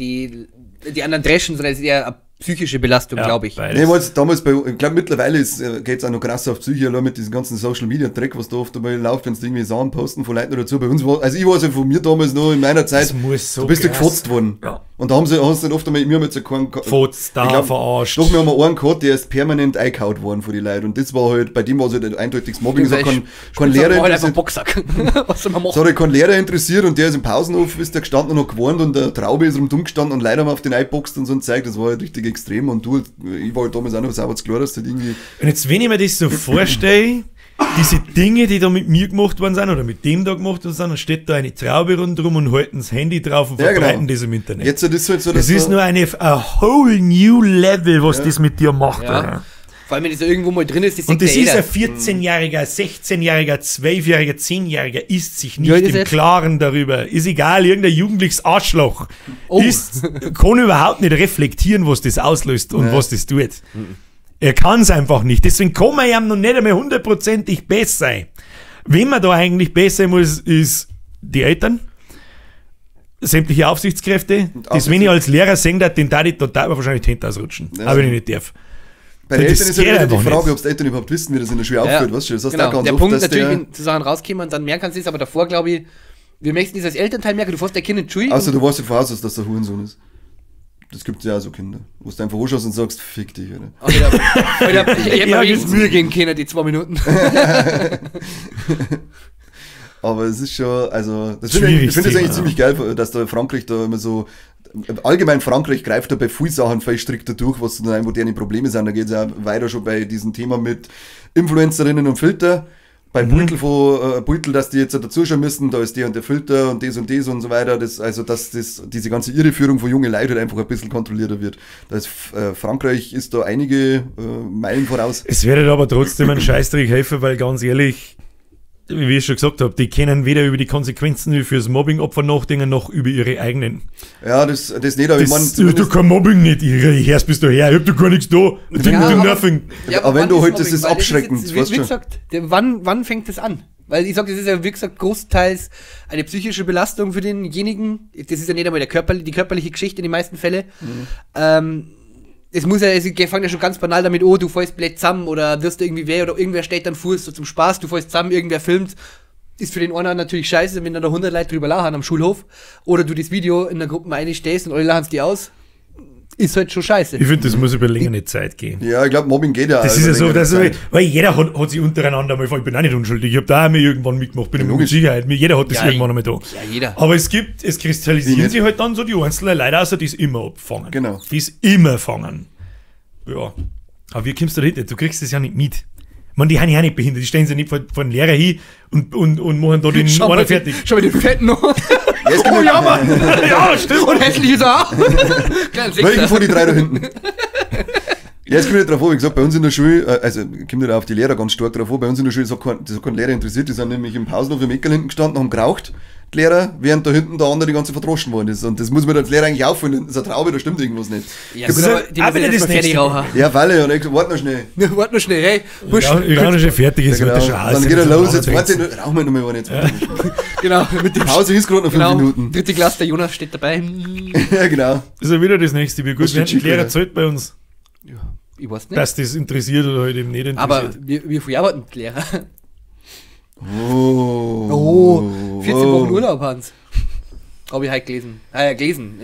die anderen dreschen, sondern es ist eher eine psychische Belastung, Ja, glaube ich. beides. Nee, weil's damals bei, ich glaube mittlerweile geht es auch noch krasser auf Psyche, allein mit diesem ganzen Social Media Dreck, was da oft einmal läuft, wenn du irgendwie Sachen posten von Leuten dazu. Bei uns war, also ich weiß ja von mir damals noch in meiner Zeit, Das muss so du bist ja krass. gefotzt worden. Ja. Und da haben sie, hast du nicht oft einmal, mir mit so keinen. Fotz, da Ich glaub, verarscht. Doch, wir haben einen gehabt, der ist permanent eingehauen worden von den Leuten. Und das war halt, bei dem war es halt ein eindeutiges Mobbing. Das hat kein Lehrer halt einfach interessiert. Boxsack. Was soll man Das machen? hat halt kein Lehrer interessiert und der ist im Pausenhof, ist der gestanden und hat gewarnt und der Traube ist rum dumm gestanden und leider haben auf den eingeboxt und so ein Zeug. Das war halt richtig extrem. Und du, ich war halt damals auch noch sauber zu klar, dass das irgendwie. Und jetzt, wenn ich mir das so vorstelle, diese Dinge, die da mit mir gemacht worden sind oder mit dem da gemacht worden sind, dann steht da eine Traube rundherum und halten das Handy drauf und Ja, genau. verbreiten das im Internet. Jetzt ist halt so, dass Das ist da- nur eine a whole new level, was das mit dir macht. Ja. Alter. Vor allem, wenn das irgendwo mal drin ist, das Und sieht das ja ist jeder. ein 14-Jähriger, 16-Jähriger, 12-Jähriger, 10-Jähriger, ist sich nicht Ja, das im jetzt- Klaren darüber. Ist egal, irgendein jugendliches Arschloch Oh. ist, kann überhaupt nicht reflektieren, was das auslöst und was das tut. Er kann es einfach nicht. Deswegen kann man ihm noch nicht einmal hundertprozentig besser sein. Wenn man da eigentlich besser sein muss, ist die Eltern, sämtliche Aufsichtskräfte. Das, wenn ich als Lehrer sehen darf, den darf ich total wahrscheinlich die Hände ausrutschen. Ja. Auch wenn ich nicht darf. Bei den Das Eltern ist ja geht wieder die einfach Frage, nicht. ob die Eltern überhaupt wissen, wie das in der Schule aufführt, weißt du? Das hast du genau. auch ganz Der oft, Punkt dass natürlich, der, wenn zu Sachen rauskommen und dann merken kannst du es, aber davor glaube ich, wir möchten das als Elternteil merken, du fährst der Kind in die Schule. Außer du weißt ja voraus, dass das der Hurensohn ist. Das gibt ja auch so Kinder, wo du einfach anschaust und sagst, fick dich, oder? Alter, Alter, ich hätte Ja, mir wenigstens genau. Mühe geben können, die 2 Minuten. Aber es ist schon, also, das finde ich, ich finde das Schwieriges eigentlich Thema, ziemlich geil, dass da Frankreich da immer so, allgemein Frankreich greift da bei vielen Sachen viel strikter durch, was dann wo deren Probleme sind. Da geht es ja weiter schon bei diesem Thema mit Influencerinnen und Filter. Bei Beutel von Beutel, dass die jetzt dazu schauen müssen, da ist der und der Filter und das und das und so weiter. Das, also, dass das, diese ganze Irreführung von jungen Leuten halt einfach ein bisschen kontrollierter wird. Da ist, Frankreich ist da einige Meilen voraus. Es wird aber trotzdem ein Scheißdreck helfen, weil ganz ehrlich, wie ich schon gesagt habe, die können weder über die Konsequenzen fürs Mobbingopfer nachdenken, noch über ihre eigenen. Ja, das nicht, aber ich Das, meine, du kein Mobbing nicht, ich hör's bis du her, ich hab da gar nichts da. Didn't Ja, do aber- nothing. Ja, Aber wenn wann du halt, Mobbing? das ist Weil abschreckend, jetzt, weißt wie schon. gesagt, wann fängt das an? Weil ich sag, das ist ja, wie gesagt, großteils eine psychische Belastung für denjenigen. Das ist ja nicht einmal der Körper, die körperliche Geschichte in den meisten Fällen. Es muss ja, es fängt ja schon ganz banal damit, oh, du fällst blöd zusammen oder wirst du irgendwie weh oder irgendwer stellt dann Fuß so zum Spaß, du fällst zusammen, irgendwer filmt. Ist für den einen natürlich scheiße, wenn dann da 100 Leute drüber lachen am Schulhof oder du das Video in der Gruppe einstellst und alle lachen es dir aus. Ist halt schon scheiße. Ich finde, das muss über längere Zeit gehen. ja, ich glaube, Mobbing geht ja Das auch ist über ja so, längere das Zeit. ist, weil jeder hat sich untereinander mal, ich bin auch nicht unschuldig, ich habe da auch mal irgendwann mitgemacht, bin ich mir mit logisch. Sicherheit, jeder hat das Ja, irgendwann einmal da. ja, jeder. Aber es gibt, es Ich kristallisieren nicht. sich halt dann so die einzelnen Leute aus, die es immer abfangen. Genau. Die es immer fangen. Ja. Aber wie kommst du da hin? Du kriegst das ja nicht mit. Ich meine, die sind ja auch nicht behindert, die stellen sich nicht vor den Lehrer hin und machen da den Schau einer mal, fertig. schau mal den Fetten an. Ja, es gibt Oh ja, Mann! Ja, stimmt. Und hässlich ist er auch. Kleiner Welchen Sechser. von die drei da hinten? Ja, es kommt nicht drauf an, wie gesagt, bei uns in der Schule, also kommt nicht auf die Lehrer ganz stark drauf an, bei uns in der Schule, das hat kein Lehrer interessiert, die sind nämlich im Pausenhof im Eckerl hinten gestanden, haben geraucht, die Lehrer, während da hinten der andere die ganze verdroschen worden ist. Und das muss man als Lehrer eigentlich auffallen, das ist eine Traube, da stimmt irgendwas nicht. Ja, Das gut, ist aber ja die auch müssen wieder erst das mal fertig nächste. rauchen. Ja, weil, und ich gesagt, warte noch schnell. Ja, warte noch schnell, hey. Bursch. Ja, ich auch noch schon fertig, es Ja, wird genau. ja schon aus. Dann geht er los, jetzt warte ich, rauchen wir noch mal eine, jetzt warte ich. Genau, mit dem Pause ist gerade noch 5 genau, Minuten. Dritte Klasse, der Jonas steht dabei. Ja, genau. Das ist ja wieder das nächste. Wie gut Was werden steht die Lehrer Schick, zahlt bei uns, Ja, ich weiß nicht. dass das interessiert oder halt eben nicht interessiert. Aber wir früher arbeiten die Lehrer. Oh. Oh, 14 Wochen Urlaub, Hans. Hab ich heute gelesen. Ah ja, gelesen.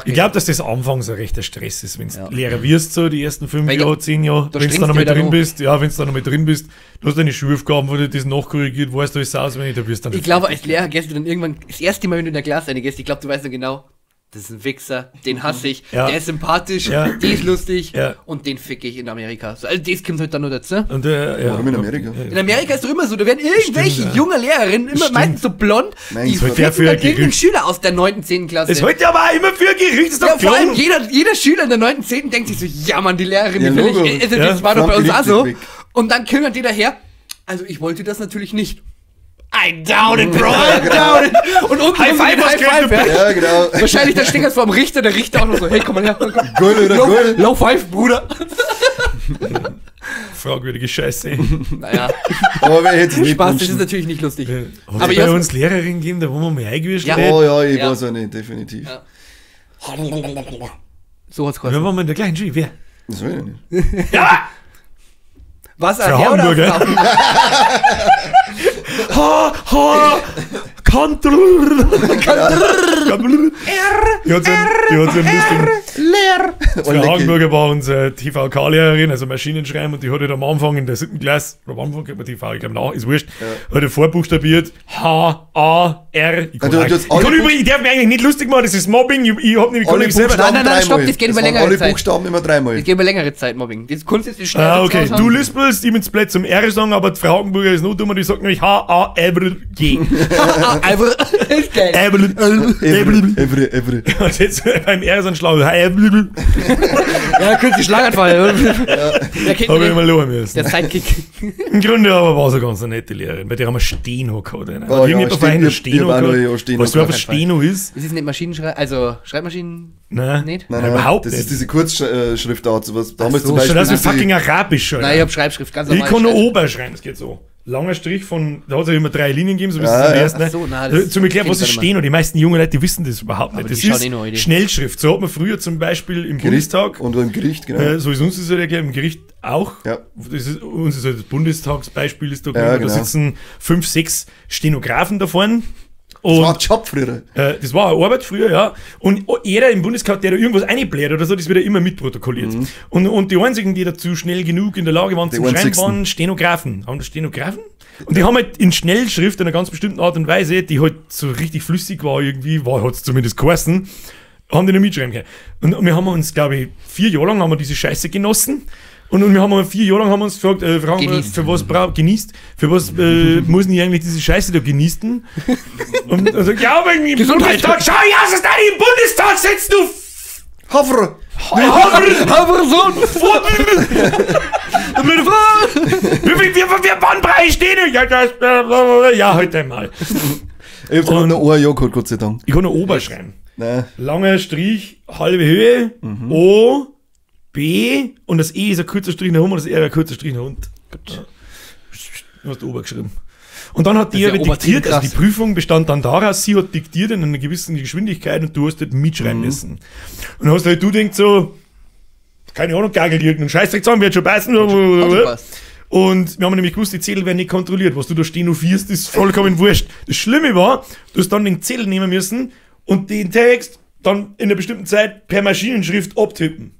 Ich glaube, dass das anfangs ein rechter Stress ist, wenn du Ja. Lehrer wirst, so die ersten 5 Weil Jahre, 10 Jahre, da wenn du strengst dann noch du mal wieder drin an. bist, ja, wenn du dann noch mal drin bist, du hast deine Schulaufgaben, wo du das nachkorrigiert, weißt du alles auswendig, da wirst du dann Ich glaube, als Lehrer gehst du dann irgendwann, das erste Mal, wenn du in der Klasse reingehst, ich glaube, du weißt dann genau, das ist ein Wichser, den hasse ich, Ja. der ist sympathisch, Ja. der ist lustig Ja. und den ficke ich in Amerika. So, also das kommt halt dann noch dazu. Und, ja. Warum in Amerika? In Amerika ist doch immer so, da werden irgendwelche Stimmt, ja. junge Lehrerinnen, immer Stimmt. meistens so blond, Nein, die das wird ja ficken für dann ein irgendeinen Gerücht. Schüler aus der 9., 10. Klasse. Das heute aber auch immer für ein Gerücht, ist doch ja, vor allem gelogen. jeder Schüler in der 9., 10. denkt sich so, ja Mann, die Lehrerin, Ja, die will Logo. ich, also, Ja. das war doch bei uns auch so. Weg. Und dann kümmert die daher, also ich wollte das natürlich nicht. I doubt it, bro, I doubt it. Und unten High five, was High Five, kriegst du? ja. Ja, genau. Wahrscheinlich, da steht jetzt vor dem Richter, der Richter auch noch so, hey, komm mal her. Komm. Geil, oder Low, geil? Low Five, Bruder. Fragwürdige Scheiße. Naja, Aber wer hätte es nicht Spaß, das ist gewünscht? natürlich nicht lustig. Hat Aber es bei ich uns Lehrerin gegeben, da wo wir mal eingewischt Ja. ja. Oh ja, ich Ja. weiß auch nicht, definitiv. Ja. So hat's Wir geheißen. waren mal in der gleichen Schule. Wer? Das weiß ich nicht. Ja! Was, ein Frau Herr oder Hamburger. eine Frau? H, H, K, Kantrrr. Die hat so einen lustigen. Leer. Frau Hagenburger war unsere TVK-Lehrerin, also Maschinenschreiben, und die hat halt am Anfang in der 7. Klasse, oder am Anfang kriegt man TV, ich glaube nach, ist wurscht, hat er vorbuchstabiert H, A, R. Ich kann, ich darf mich eigentlich nicht lustig machen, das ist Mobbing, ich hab nämlich alle selber. Nein, nein, nein, stopp, das geht über längere alle Zeit. Buchstaben immer dreimal. Das geht über längere Zeit, Mobbing. Das Kunst ist die schnell. Ah, okay, du lispelst, ich bin's blöd zum R sagen, aber die Frau Hagenburger ist noch dummer, die sagt nämlich H, A, R, G. H, A, R, ist geil. R, R, R. Und jetzt beim R ist ein Schlau. Ja, künstlich Schlaganfall. Ja. Hab ich immer lachen müssen. Der Sidekick. Im Grunde aber war es eine ganz nette Lehrerin, bei der haben wir Steno gehabt. Oh, ja, Steno. Weißt du, was Steno ist? Ist es nicht Maschinenschreib, also Schreibmaschinen? Nein, nicht? Nein, nein, überhaupt das nicht. ist diese Kurzschriftart, sowas. Damals so. zum Beispiel. Das ist fucking arabisch, oder? Nein, ich hab Schreibschrift, ganz normal. Ich kann nur Oberschreiben, das geht so. Langer Strich von, da hat es ja immer 3 Linien gegeben, so bis zum ersten. Ach so, nein, zum Erklären, was ist Steno? Die meisten jungen Leute, die wissen das überhaupt nicht. Das ist Schnellschrift. So hat man früher zum Beispiel im Gericht Bundestag. Und im Gericht, genau. So ist uns das halt erklärt, im Gericht auch. Ja. Das ist, uns ist halt das Bundestagsbeispiel ist da, ja, genau. Da sitzen 5, 6 Stenografen da vorne. Und, das war ein Job früher. Das war eine Arbeit früher, ja. Und jeder im Bundestag, der da irgendwas einbläht oder so, das wird ja immer mitprotokolliert. Mhm. Und die einzigen, die dazu schnell genug in der Lage waren zum Schreiben, waren Stenografen. Haben das Stenografen? Und die haben halt in Schnellschrift in einer ganz bestimmten Art und Weise, die halt so richtig flüssig war irgendwie, war hat's zumindest geheißen, haben die nicht mitschreiben können. Und wir haben uns, glaube ich, 4 Jahre lang haben wir diese Scheiße genossen. Und wir haben 4 Jahre lang haben wir uns gefragt, fragen, für was genießt, für was muss ich eigentlich diese Scheiße da genießen? Und also, ja, aber im Bundestag, schau ich aus, dass da im Bundestag sitzt, du Hafer! Hafer, Sohn! Wir Bandbreite stehen! Ja, heute einmal. Ich hab noch ein Jahr gehabt, Gott sei Dank. Ich kann noch Oberschreiben. Nein. Langer Strich, halbe Höhe, O, B und das E ist ein kurzer Strich nach oben und das R ein kurzer Strich nach unten. Gut. Du hast Ober geschrieben. Und dann hat die ja diktiert, also die Prüfung bestand dann daraus, sie hat diktiert in einer gewissen Geschwindigkeit und du hast halt mitschreiben müssen. Und dann hast halt du denkt so, keine Ahnung, gagelt irgendeinen Scheißdreck zusammen, wird schon passen. Und wir haben nämlich gewusst, die Zettel werden nicht kontrolliert. Was du da stenofierst, ist vollkommen wurscht. Das Schlimme war, du hast dann den Zettel nehmen müssen und den Text dann in einer bestimmten Zeit per Maschinenschrift abtippen.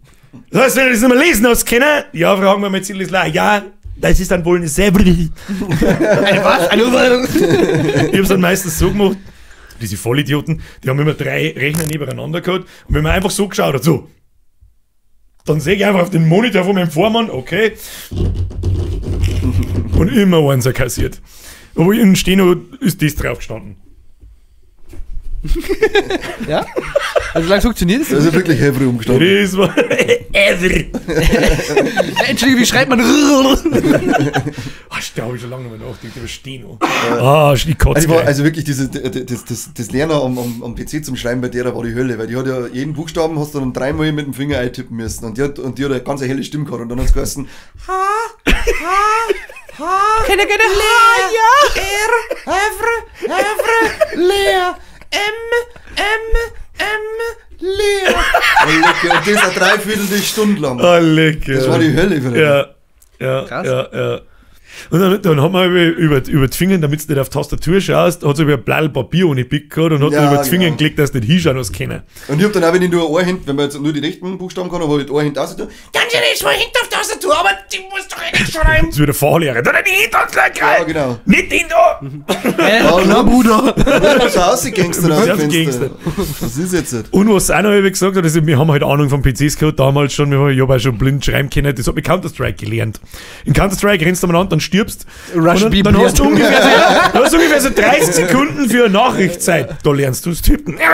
Das heißt, wenn du das nicht mehr lesen hast können, ja, fragen wir mal Zettel ist leer. Ja, das ist dann wohl eine selber. Eine was? Eine Ich hab's dann meistens so gemacht, diese Vollidioten, die haben immer 3 Rechner nebeneinander gehabt und wenn man einfach so geschaut hat, so, dann sehe ich einfach auf den Monitor von meinem Vormann, okay, und immer eins kassiert. Obwohl in Steno ist das drauf gestanden. Ja? Also lange funktioniert es. Das ist wirklich Every umgestanden. Das war Every. Entschuldigung, wie schreibt man? Ach, da habe ich schon lange nicht mehr nachgedacht über Steno. Ah, die Kotze. Also, also wirklich, das Lernen am PC zum Schreiben bei der war die Hölle, weil die hat ja jeden Buchstaben hast du dann 3-mal mit dem Finger eintippen müssen und die hat eine ganz helle Stimme gehabt und dann hat es geheißen H, H, H, Keine, H, ja, R, Evre, Evre, Leer, M, M, M, leer. Und das eine Dreiviertelstunde lang. Oh, lecker. Das war die Hölle für Ja, ja, krass. Ja, ja. Und dann haben wir über die Finger, damit du nicht auf die Tastatur schaust, hat sie über ein Blatt Papier ohne Pick gehabt und hat ja, dann über die Finger genau. gelegt, dass du nicht hinschauen hast können. Und ich hab dann auch, wenn ich nur ein Hand, wenn man jetzt nur die rechten Buchstaben kann, aber ich ein Hand raus tue, kannst du nicht mal hinter auf die Tastatur, aber die muss doch eigentlich schreiben. Das ist wieder Fahrlehrer. Da nicht hinter uns gleich. Ja, genau. Nicht den da! Na, Bruder! Du bist rausgegangstert aus dem Fenster. Was ist jetzt? Und was auch noch gesagt hat, ist, wir haben halt Ahnung von PCs gehabt, damals schon, ich hab auch schon blind schreiben können, das hat mit Counter-Strike gelernt. In Counter-Strike rennst du umeinander, dann stirbst. Rush und dann hast du ungefähr so 30 Sekunden für eine Nachrichtszeit. Da lernst du es tippen. Das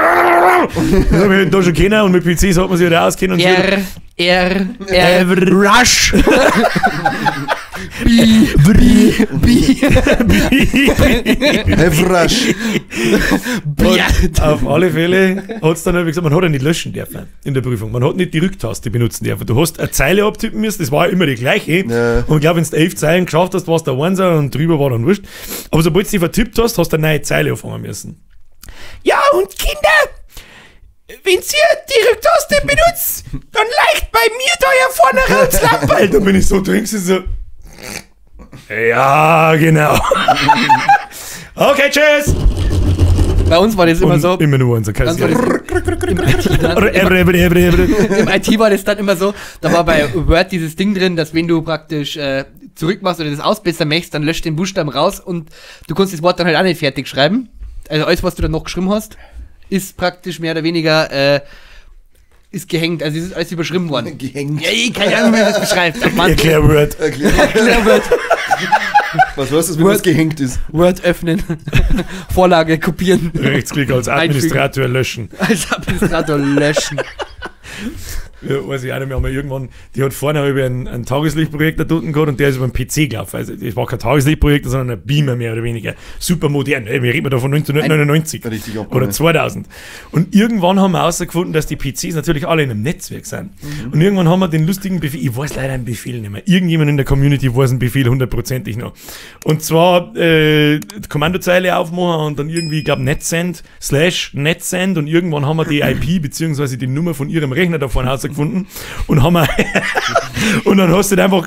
habe ich da schon kennen und mit PCs hat man sich halt auskennen. R, R, R, Rush. B, B, B, B, Rush. Auf alle Fälle hat es dann halt gesagt, man hat ja nicht löschen dürfen in der Prüfung. Man hat nicht die Rücktaste benutzen dürfen. Du hast eine Zeile abtippen müssen, das war ja immer die gleiche. Ja. Und ich glaube, wenn du 11 Zeilen geschafft hast, war es der Einser und drüber war dann wurscht. Aber sobald du sie vertippt hast, hast du eine neue Zeile anfangen müssen. Ja, und Kinder, wenn ihr die Rücktaste benutzt, dann leicht bei mir da ja vorne raus Lamperl. Da bin ich so drin, so. Ja, genau. Okay, tschüss. Bei uns war das immer Und so. Immer nur eins. Ganz war das im IT war das dann immer so, da war bei Word dieses Ding drin, dass wenn du praktisch zurückmachst oder das ausbessern möchtest, dann löscht den Buchstaben raus und du kannst das Wort dann halt auch nicht fertig schreiben. Also alles, was du dann noch geschrieben hast, ist praktisch mehr oder weniger ist gehängt, also es ist alles überschrieben worden. Gehängt. Ja, ich keine Ahnung, wie man das beschreibt. Erklär Word. Erklär Word. Was heißt das, wenn das gehängt ist? Word öffnen, Vorlage kopieren. Rechtsklick als Administrator löschen. Als Administrator löschen. Ja, weiß ich auch nicht mehr, haben wir irgendwann, die hat vorne über ein Tageslichtprojektor da unten gehabt und der ist über den PC gelaufen. Also das war kein Tageslichtprojektor, sondern ein Beamer mehr oder weniger. Super modern. Ey, wir reden da von 1999 richtig oder 2000. Und irgendwann haben wir herausgefunden, dass die PCs natürlich alle in einem Netzwerk sind. Mhm. Und irgendwann haben wir den lustigen Befehl, ich weiß leider einen Befehl nicht mehr. Irgendjemand in der Community weiß einen Befehl hundertprozentig noch. Und zwar die Kommandozeile aufmachen und dann irgendwie, ich glaube, netsend /netsend und irgendwann haben wir die IP beziehungsweise die Nummer von ihrem Rechner davon herausgefunden und haben wir und dann hast du halt einfach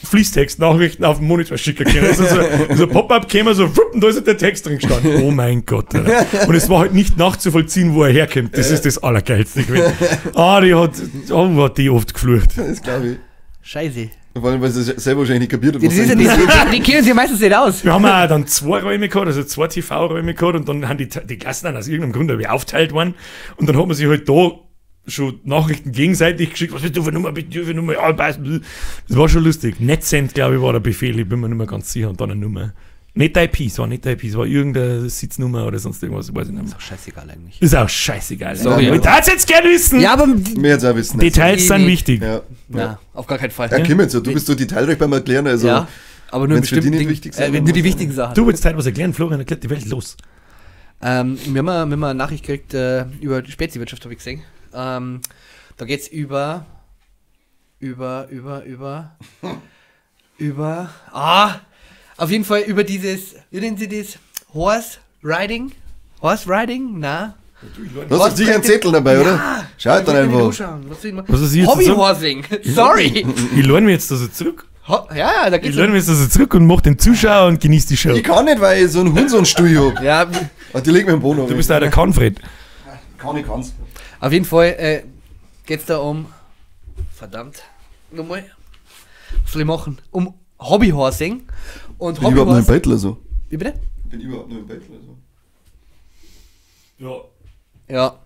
Fließtext-Nachrichten auf dem Monitor schicken können. Also so Pop-up käme so, und da ist halt der Text drin gestanden. Oh mein Gott. Alter. Und es war halt nicht nachzuvollziehen, wo er herkommt. Das ist das Allergeilste gewesen. Ah, die hat, oh, hat die oft geflucht. Das glaube ich. Scheiße. Vor allem, weil sie selber wahrscheinlich nicht kapiert hat. Die kennen sich meistens nicht aus. Wir haben auch dann 2 Räume gehabt, also 2 TV-Räume gehabt und dann haben die Klassen dann aus irgendeinem Grund irgendwie aufteilt worden. Und dann hat man sich halt da schon Nachrichten gegenseitig geschickt, was bist du für Nummer, bist du für Nummer, ja, passt. Das war schon lustig. Netsend, glaube ich, war der Befehl, ich bin mir nicht mehr ganz sicher, und dann eine Nummer. Nicht IP, es war nicht IP, es war irgendeine Sitznummer oder sonst irgendwas, weiß ich nicht mehr. Ist auch scheißegal eigentlich. Ist auch scheißegal. Sorry. Ich darf es jetzt gerne wissen. Ja, aber mir jetzt auch wissen. Details sind wichtig. Ja. Ja, auf gar keinen Fall. Ja, Kim, jetzt, du bist so detailreich beim Erklären, also. Ja, aber nur bestimmt nicht wichtig sind, nur die wichtigen Sachen. Du willst halt was erklären, Florian erklärt die Welt, los. Wir haben eine Nachricht gekriegt über die Speziwirtschaft, habe ich gesehen. Da geht's über auf jeden Fall über dieses, wie nennen sie das? Horse Riding? Horse Riding? Na? Du hast sicher einen Zettel dabei, oder? Ja, schaut dann einfach. Was ist jetzt Hobbyhorsing. Sorry. Ich lerne mir jetzt das zurück. Ja, da geht's. Ich lerne mir jetzt das zurück und mach den Zuschauer und genieß die Show. Ich kann nicht, weil ich so einen Hurensohn-Stuhl hab. Ja. Und die legt mir im Boden. Du bist da der Kanfred. Kann ich kann's. Auf jeden Fall geht's da um, verdammt, nochmal, was soll ich machen? Um Hobbyhorsing. Und bin überhaupt noch im Bettler so. Wie bitte? Bin überhaupt noch im Bettler so. Ja. Ja.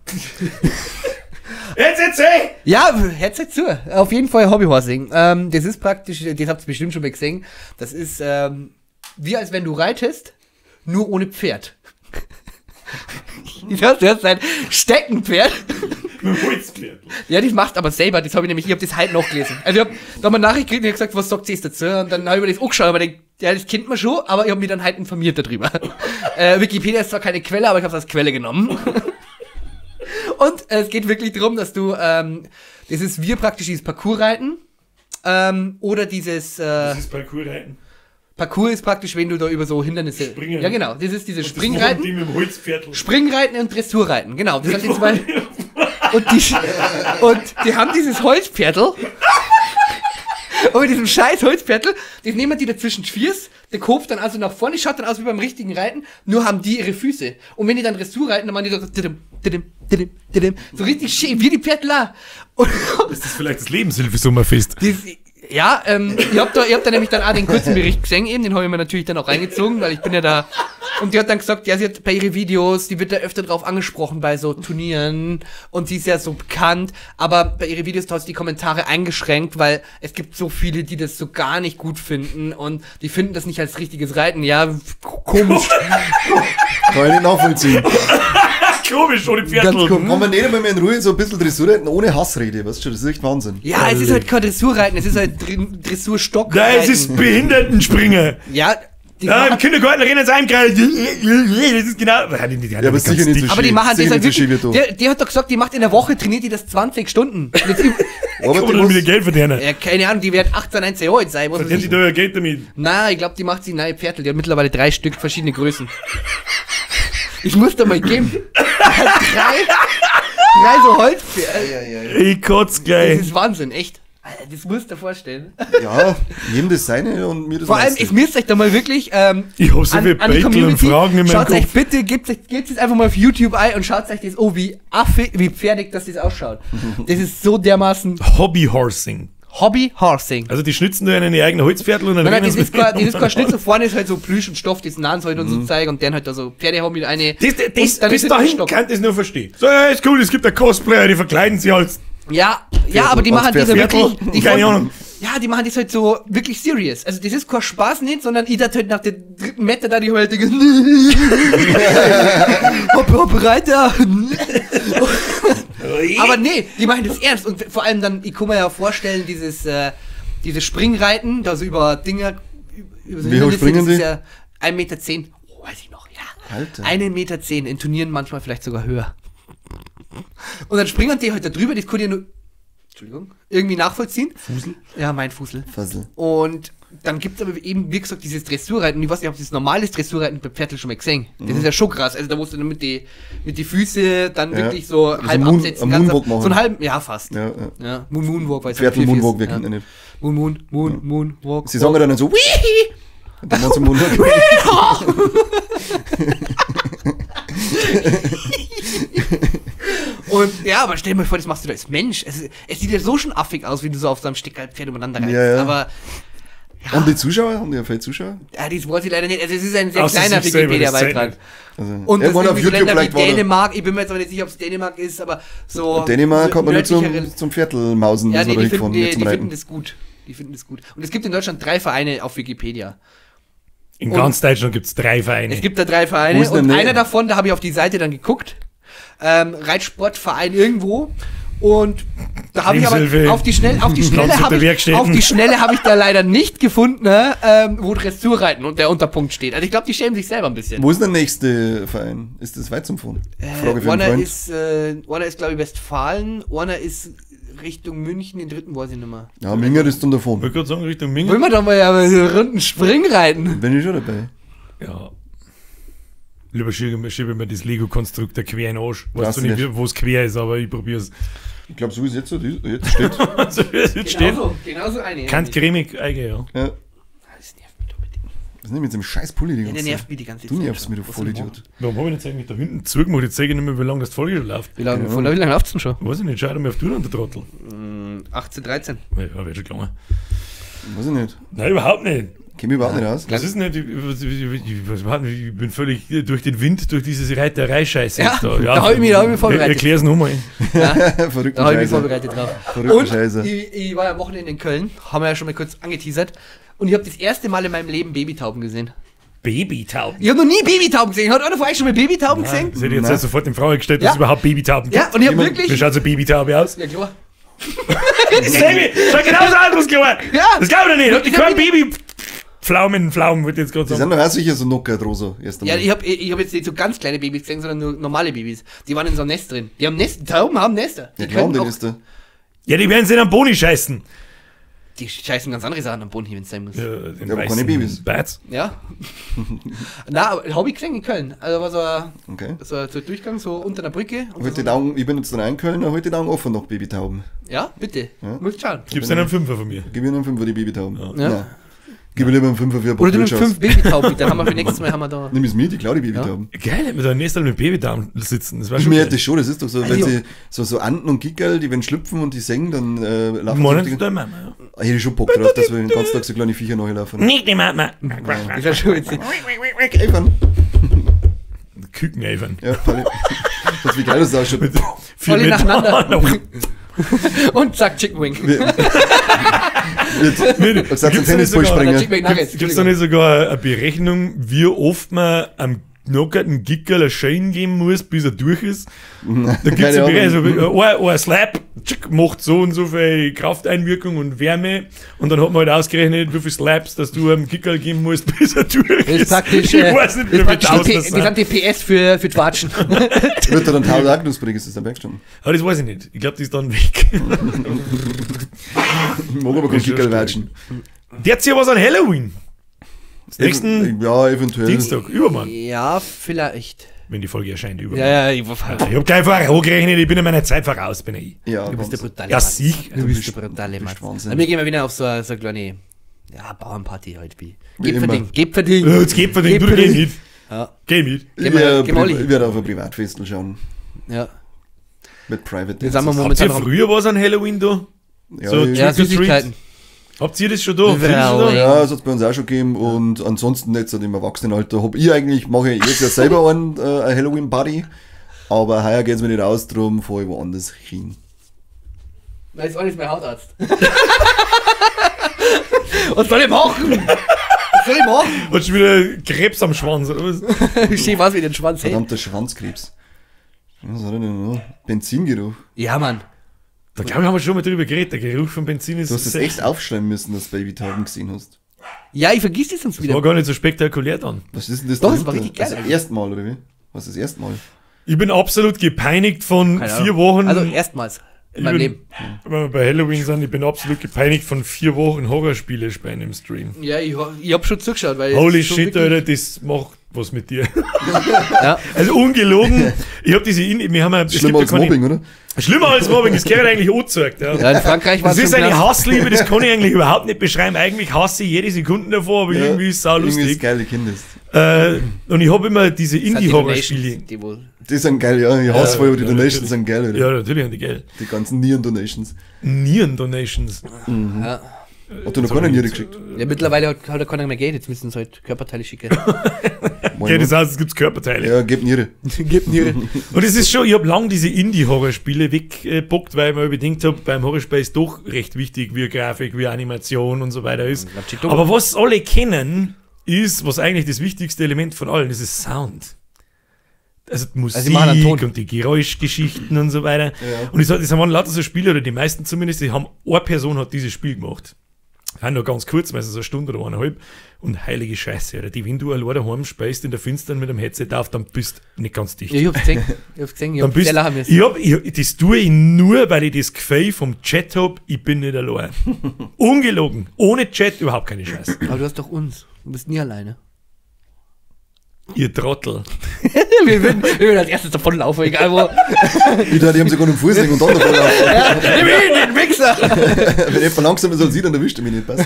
Jetzt erzähl! Ja, hört zu. Auf jeden Fall Hobbyhorsing. Das ist praktisch, das habt ihr bestimmt schon mal gesehen, das ist wie als wenn du reitest, nur ohne Pferd. Du hast ein Steckenpferd. Mit dem Holzpferd. Ja, das macht aber selber. Das habe ich nämlich, ich habe das heute noch gelesen. Also ich habe da mal eine Nachricht gekriegt und ich gesagt, was sagt sie jetzt dazu? Und dann habe ich mir das angeschaut und mir gedacht, ja, das kennt man schon, aber ich habe mich dann halt informiert darüber. Wikipedia ist zwar keine Quelle, aber ich habe es als Quelle genommen. Und es geht wirklich darum, dass du, das ist wir praktisch dieses Parcoursreiten oder dieses... Das ist Parcoursreiten. Parcours ist praktisch, wenn du da über so Hindernisse... Springen. Ja, genau. Das ist dieses und Springreiten. Das die mit dem Holzpferdl. Springreiten und Dressurreiten. Genau. Das sind die zwei. Und die haben dieses Holzpferdl. Und mit diesem scheiß Holzpferdl, das nehmen die dazwischen Schwiers, der Kopf dann also nach vorne, schaut dann aus wie beim richtigen Reiten, nur haben die ihre Füße. Und wenn die dann Dressur reiten, dann machen die so so richtig schön, wie die Pferdl auch. Ist das vielleicht das Lebenshilfe-Sommerfest? Ja, ich hab da nämlich dann auch den kurzen Bericht gesehen eben, den habe ich mir natürlich dann auch reingezogen, weil ich bin ja da. Und die hat dann gesagt, ja, sie hat bei ihren Videos, die wird da öfter drauf angesprochen bei so Turnieren und sie ist ja so bekannt, aber bei ihren Videos hat sie die Kommentare eingeschränkt, weil es gibt so viele, die das so gar nicht gut finden und die finden das nicht als richtiges Reiten. Ja, komisch. Kann ich nicht nachvollziehen. Komisch, ohne Pferdl. Kann man nicht einmal mehr in Ruhe so ein bisschen Dressur reiten, ohne Hassrede, weißt du, das ist echt Wahnsinn. Ja, es ist halt kein Dressurreiten, es ist halt Dressurstock. Nein, es ist Behindertenspringer. Ja. Ja, im Kindergarten rennen sie einem gerade. Das ist genau. Die, ja, aber sicher nicht so aber die machen das halt wirklich. Die hat doch gesagt, die macht in der Woche, trainiert die das 20 Stunden. Aber die muss wieder Geld verdienen. Ja, keine Ahnung, die wird 18, 19 Jahre alt sein. Verdient die da ja Geld damit? Nein, ich glaube, die macht sie neue Pferdl. Die hat mittlerweile 3 Stück, verschiedene Größen. Ich muss da mal geben. Drei so Holzpferde. Ich kotz gleich. Das ist Wahnsinn, echt. Das musst du dir vorstellen. Ja, jedem das seine und mir das Vor allem, meiste. es müsst euch da mal wirklich Ich hab so viel an die Beitel und Community, Fragen in meinem schaut euch Kopf. bitte, gebt jetzt einfach mal auf YouTube ein und schaut euch das oh, wie affig, wie pferdig das ausschaut. Das ist so dermaßen Hobbyhorsing. Hobby Horsing. Also die schnitzen da einen eigenen Holzpferdl und dann Nein, nein, rennen das sie ist mit kein, das ist kein umeinander. Schnitzel, vorne ist halt so Plüsch und Stoff, das nahen sie halt und so Zeug und dann halt da so Pferde haben mit eine. Das, das, und dann bis ist halt dahin Stock. kann ich das nur verstehen. So, ja, ist cool, es gibt einen Cosplayer, die verkleiden sie als Ja, ja, aber die als machen das ja Pferdl. wirklich. Die Keine Ahnung. Ja, die machen das halt so wirklich serious. Also das ist kein Spaß nicht, sondern ich dachte halt nach der dritten Meter da die halt hopp, hopp, Reiter. Aber nee, die machen das ernst. Und vor allem dann, ich kann mir ja vorstellen, dieses, dieses Springreiten, da so über Dinger, über so Wie hoch Hindernisse, springen das ist die? ja 1,10 Meter. Oh, weiß ich noch, ja. Alter. 1,10 Meter, in Turnieren manchmal vielleicht sogar höher. Und dann springen die halt da drüber, das konnte ich nur, Entschuldigung, irgendwie nachvollziehen. Fusel. Ja, mein Fusel. Fussel. Und dann gibt es aber eben, wie gesagt, dieses Dressurreiten. Und ich weiß nicht, ob das normales Dressurreiten bei Pferdl schon mal gesehen. Das ist ja schon krass. Also da musst du dann mit die, mit die Füße dann Ja. wirklich so Also halb Moon- absetzen. einen ganz Moonwalk ab- machen. So einen halben, ja, fast. Ja, ja. Ja, Moon Moonwalk, weil es Pferdl halt vier Moonwalk, Füße- wer kennt ihn nicht. Moon, Moon, Moon, Moonwalk. Sie sagen ja dann so, Wihi! Und dann machen sie Moonwalk. Und ja, aber stell dir mal vor, das machst du da als Mensch. Es sieht ja so schon affig aus, wie du so auf so einem Steckerpferd umeinander reitest. Ja, ja. Aber Und die Zuschauer? Haben die ja viele Zuschauer? ja, das weiß ich leider nicht. Also es ist ein sehr Außer kleiner sich selber, das Wikipedia-Beitrag. zählt Also, Und das irgendwann sind auf so YouTube Länder wie vielleicht war da- Dänemark, ich bin mir jetzt aber nicht sicher, ob es Dänemark ist, aber so. Dänemark hat man nur nördlichere- zum Viertelmausen, Ja, ist nee, man die da hingefahren, finden, die, nicht zum die finden Reiten. das gut. Die finden das gut. Und es gibt in Deutschland 3 Vereine auf Wikipedia. In ganz Deutschland gibt es 3 Vereine. Es gibt da 3 Wo Vereine ist denn und der? einer davon, da habe ich auf die Seite dann geguckt, Reitsportverein irgendwo. Und da habe ich aber Lebenshilfe. auf die Schnelle, auf die Schnelle Landshut habe der ich, Werkstätten. auf die Schnelle habe ich da leider nicht gefunden, ne, wo Dressurreiten und der Unterpunkt steht. Also ich glaube, die schämen sich selber ein bisschen. Wo ist denn der nächste Verein? Ist das weit zum Fahren? Frage für einen Einer Freund. ist, einer ist glaube ich Westfalen, einer ist Richtung München, den dritten weiß ich nicht mehr. Ja, Minger ist dann Ich davon. wollte gerade sagen, Richtung Minge. Wollen wir doch mal ja, so Runden Springreiten? Bin ich schon dabei. Ja. Lieber schiebe schiebe mir das Lego-Konstrukt da quer in den Arsch. Weißt Brauchst du du nicht, nicht. wo es quer ist, aber ich probier's. Ich glaube, so ist jetzt so, jetzt steht. Also, wie es jetzt steht. Genauso, genauso eine. Kant cremig, eigen, ja. Ja. Das nervt mich doch mit dem. Was ist denn mit dem scheiß Pulli die Ja, ganze der Zeit? nervt mich die ganze Du Zeit. nervst mich, du Was soll ich Vollidiot. Warum habe ich jetzt eigentlich da hinten zugemacht? Jetzt zeige ich nicht mehr, wie lange das die Folge schon läuft. machen? Wie lange, von, wie lange läuft's denn schon? Weiß ich nicht, schau doch mal auf die Uhr an, der Trottel. 18, 13. Ja, wird schon gegangen. Weiß ich nicht. Nein, überhaupt nicht. Kenn mich überhaupt nicht aus. Das ist nicht, ich bin völlig durch den Wind, durch diese Reiterei-Scheiße. Ja, jetzt da hab ich mich- da hab ich mich vorbereitet. Erklär's nochmal. Verrückte Da habe ich mich Scheiße. vorbereitet drauf. Verrückte Und Scheiße. ich war ja am Wochenende in Köln, haben wir ja schon mal kurz angeteasert. Und ich habe das erste Mal in meinem Leben Babytauben gesehen. Babytauben. Ich habe noch nie Babytauben gesehen. Hat einer von euch schon mal Babytauben gesehen? Das hätte ich jetzt Nein. sofort in Frage gestellt, dass Ja. es überhaupt Babytauben gibt. Ja, und ich habe Jemand- Wie wirklich. schaut so eine Babytaube aus? Ja, klar. Sammy, schaut genauso aus, was klar. Ja. Das glaube ich doch nicht. Hat die Ich hab kein Baby. Pflaumen, Pflaumen, würde ich jetzt gerade Die sagen. sind doch auch sicher so knockert, Rosa. Erst Ja, einmal. ich habe ich hab jetzt nicht so ganz kleine Babys gesehen, sondern nur normale Babys. Die waren in so einem Nest drin. Die haben Nest, Tauben haben Nester. Die Ja, klar, können die auch, Nester. Ja, die werden sie in am Boni scheißen. die scheißen ganz andere Sachen am Boden hier, wenn es sein muss. Ja, den Ja, aber keine weißen Babys. Bats. Ja. Na, aber hab ich gesehen in Köln. Also war so ein, Okay. so ein so ein Durchgang, so unter der Brücke. Und Heute so, die Augen, ich bin jetzt dann auch in Köln, heute die Augen offen noch Babytauben. ja, bitte. Ja. Musst schauen. Gib's einen Fünfer von mir. Gib mir einen Fünfer die Babytauben. Ja. Nein. Gib mir lieber einen Fünfer für ein paar Oder du nimmst Blödschaus. 5 Babytauben mit, dann haben wir für nächstes Mal haben wir da. Nimm es mit, ich klau die Babytauben. Geil, hätten wir da nächstes Mal mit Babytauben sitzen. Das war schon Mir geil. hätte das schon, das ist doch so, wenn Also- sie so Anten und Gickerl, die wenn schlüpfen und die singen, dann laufen Morgen sie. zu der Mama. ja. Ah, hätte ich schon Bock drauf, dass wir den ganzen Tag so kleine Viecher nachlaufen. Nicht die Mama. Das wäre schon witzig. Eifern. Küken eifern. Ja, voll. Das ist wie geil das ausschaut. Vier Alle Meter. nacheinander. Und zack, Chicken Wing. Nee, Als ein gibt's da nicht Tennisball sogar- springen. Chicken Wing Nuggets. Gibt es da nicht sogar eine Berechnung, wie oft man am knockerten Gickerl einen Schein geben muss, bis er durch ist? Da gibt es Keine eine Berechnung, Ahnung. also, ein Slap tschick, macht so und so viel Krafteinwirkung und Wärme und dann hat man halt ausgerechnet, wie viel Slaps, dass du einem Gickerl geben musst, bis er durch Das ist. ist praktisch, ich weiß nicht, das wie ist viel praktisch Tausend die, das P das sind. sind die PS für die Watschen. Wird er dann tausend auch knusprig, ist das dann weggestanden. Aber das weiß ich nicht. Ich glaube, die ist dann weg. Ich mag aber keinen Ist schon Gickerl watschen. Der hat ja was an Halloween. Nächsten Ja, eventuell. Dienstag, übermorgen. Ja, vielleicht. Wenn die Folge erscheint, über. Ja, ja, ich hab gleich vorher hochgerechnet, ich bin in meiner Zeit voraus, bin ich. Ja, du bist der brutale Ja, Mann. sicher. Du bist der brutale Mann. Wahnsinn. Wir gehen mal wieder auf so eine kleine Bauernparty halt. Wie. Wie Gib verdient, gib verdient. Jetzt gib verdient, du geh mit. Ja. Geh mit. Ich werde auf ein Privatfestel schauen. Ja. Mit Private Dances. Habt ihr früher was an Halloween da? Ja, so ja, Süßigkeiten. Habt ihr das schon da? Ja, das hat es bei uns auch schon gegeben. Und ansonsten jetzt im Erwachsenenalter hab ich eigentlich, mache ich jetzt ja selber eine Halloween-Party. Aber heuer geht es mir nicht aus, drum fahre ich woanders hin. Nein, ist alles mein Hautarzt. Was soll ich machen? Was soll ich machen? Hat schon wieder Krebs am Schwanz, oder was? Ich was mit dem Schwanz, hey. Verdammter Schwanzkrebs. Was hat er denn noch? Benzingeruch. Ja, Mann. Da glaube ich, haben wir schon mal drüber geredet. Der Geruch von Benzin ist. Du hast das echt aufschreiben müssen, dass du Babytauben gesehen hast. Ja, ich vergiss das sonst wieder. Das war gar nicht so spektakulär dann. Was ist denn das? Doch, das war richtig geil. Also erstmal, oder wie? Was ist erstmal? Ich bin absolut gepeinigt von 4 Wochen. Also erstmals in meinem Leben. Wenn wir bei Halloween sind, ich bin absolut gepeinigt von 4 Wochen Horrorspiele spielen im Stream. Ja, ich hab schon zugeschaut, weil. Holy shit, Alter, das macht was mit dir. Ja. Also ungelogen. Ich hab diese wir haben ja, schlimmer als Mobbing, oder? Schlimmer als Mobbing, das gehört eigentlich angezeigt. Ja. Ja, in Frankreich war das ist eine Hassliebe, das kann ich eigentlich überhaupt nicht beschreiben. Eigentlich hasse ich jede Sekunde davor, aber irgendwie ist es sau lustig. Irgendwie ist geile Kindes. Und ich habe immer diese Indie-Horror-Spiele. Die sind geil, ja. Ich hasse voll, aber die Donations sind geil, oder? Ja, natürlich sind die geil. Die ganzen Nieren-Donations. Nieren-Donations. Mhm. Ja. Hat du noch keine Niere geschickt? Ja, mittlerweile hat er keiner mehr Geld, jetzt müssen sie halt Körperteile schicken. Okay, das heißt, es gibt Körperteile. Ja, gib Niere. Gib Niere. Und es ist schon, ich habe lange diese Indie-Horrorspiele weggebockt, weil ich mir überdenkt habe, beim Horrorspiel ist doch recht wichtig, wie Grafik, wie Animation und so weiter ist. Aber was alle kennen, ist, was eigentlich das wichtigste Element von allen ist, ist Sound. Also die Musik und die Geräuschgeschichten und so weiter. Ja. Und ich sag, das waren lauter so Spiele, oder die meisten zumindest, die haben, eine Person hat dieses Spiel gemacht. Nur ganz kurz, meistens eine Stunde oder 1,5. Und heilige Scheiße, oder? Die, wenn du allein daheim speist in der Finstern mit dem Headset auf, dann bist du nicht ganz dicht. Ja, ich hab's gesehen. Ich hab's gesehen. Ich hab sehr lachen müssen. Das tue ich nur, weil ich das Gefühl vom Chat hab, ich bin nicht allein. Ungelogen. Ohne Chat überhaupt keine Scheiße. Aber du hast doch uns. Du bist nie alleine. Ihr Trottel. Wir würden als erstes davonlaufen, egal wo. Ich dachte, die haben sogar einen Fuß und dann davonlaufen. Ja, nimm ihn, den Wichser! Wenn jemand langsam ist als ich, dann erwischt er mich nicht. Passt.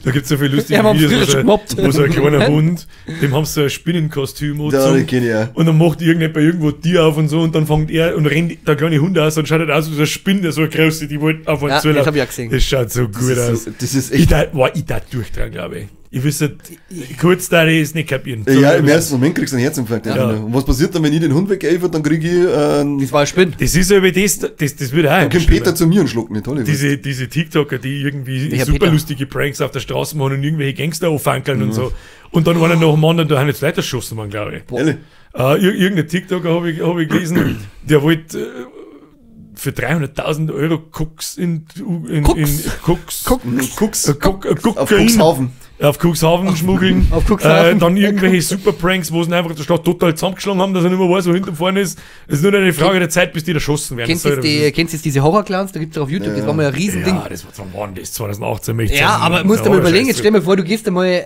Da gibt es so viele lustige Videos, wo so ein kleiner Hund, dem haben sie so ein Spinnenkostüm angezogen. Ja, und dann macht irgendjemand irgendwo Tier auf und so und dann fängt er und rennt der kleine Hund aus und schaut halt aus wie so eine Spinne, so eine große, die wollte auf und zu. Das hab ich auch gesehen. Das schaut so gut aus. So, das ist echt. Ich da durchdrehen, glaube ich. Ich wüsste, kurz da ich es nicht kapieren. So, ja, im ersten Moment kriegst du einen Herzinfarkt. Ja. Und was passiert dann, wenn ich den Hund weggehe, dann kriege ich das war ein Spinn. Das ist ja das würde auch. Dann kommt Peter zu mir und schluckt mich. Toll, diese TikToker, die irgendwie super lustige Pranks auf der Straße machen und irgendwelche Gangster anfankeln und so. Und dann einer nach dem anderen, da haben jetzt Leute erschossen worden, glaube ich. Ehrlich? Irgendein TikToker habe ich gelesen, der wollte für 300.000 Euro Koks in Koks auf Cuxhaven. Auf Cuxhaven schmuggeln. Auf Cuxhaven. Dann irgendwelche Super Pranks, wo sie einfach der Stadt total zusammengeschlagen haben, dass er nicht mehr weiß, wo hinten vorne ist. Es ist nur eine Frage der Zeit, bis die erschossen werden. Kennst du diese Horror-Clowns? Da gibt es auf YouTube, das war mal ein Riesending. Ja, das war 2018, möchte ich Ja, sagen. aber musst du mal überlegen, jetzt stell dir vor, du gehst einmal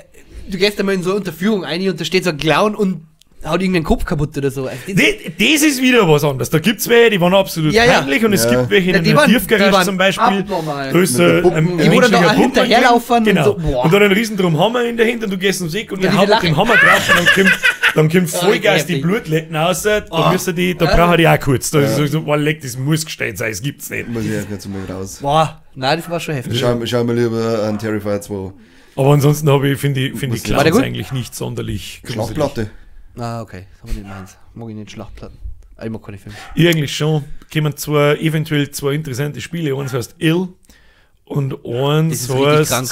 in so eine Unterführung rein und da steht so ein Clown und haut irgendeinen Kopf kaputt oder so. Also das ist wieder was anderes. Da gibt's welche, die waren absolut peinlich und es gibt welche in einer Tiefgarage zum Beispiel. Abnormal. Da ist ein die wo dann da hinterherlaufen. Genau. Und, so, und dann ein riesen drum Hammer in der Hand und du gehst ums Eck und dann haut den Hammer drauf und dann kommt Vollgas die Blutletten raus. Da müssen die, da brauchen die auch kurz. Da ist so, oh, leck, das muss gestellt sein, das gibt's nicht. Muss ich jetzt mal raus. Boah, nein, das war schon heftig. Schau mal lieber an Terrifier 2. Aber ansonsten finde ich Clowns eigentlich nicht sonderlich gruselig. Schlachtplatte. Ah, okay. Das haben wir nicht meins. Mag ich nicht Schlachtplatten. Ich mag keine Filme. Ich eigentlich schon. Kommen zwar eventuell zwei interessante Spiele. Eins heißt Ill und eins heißt. Krank.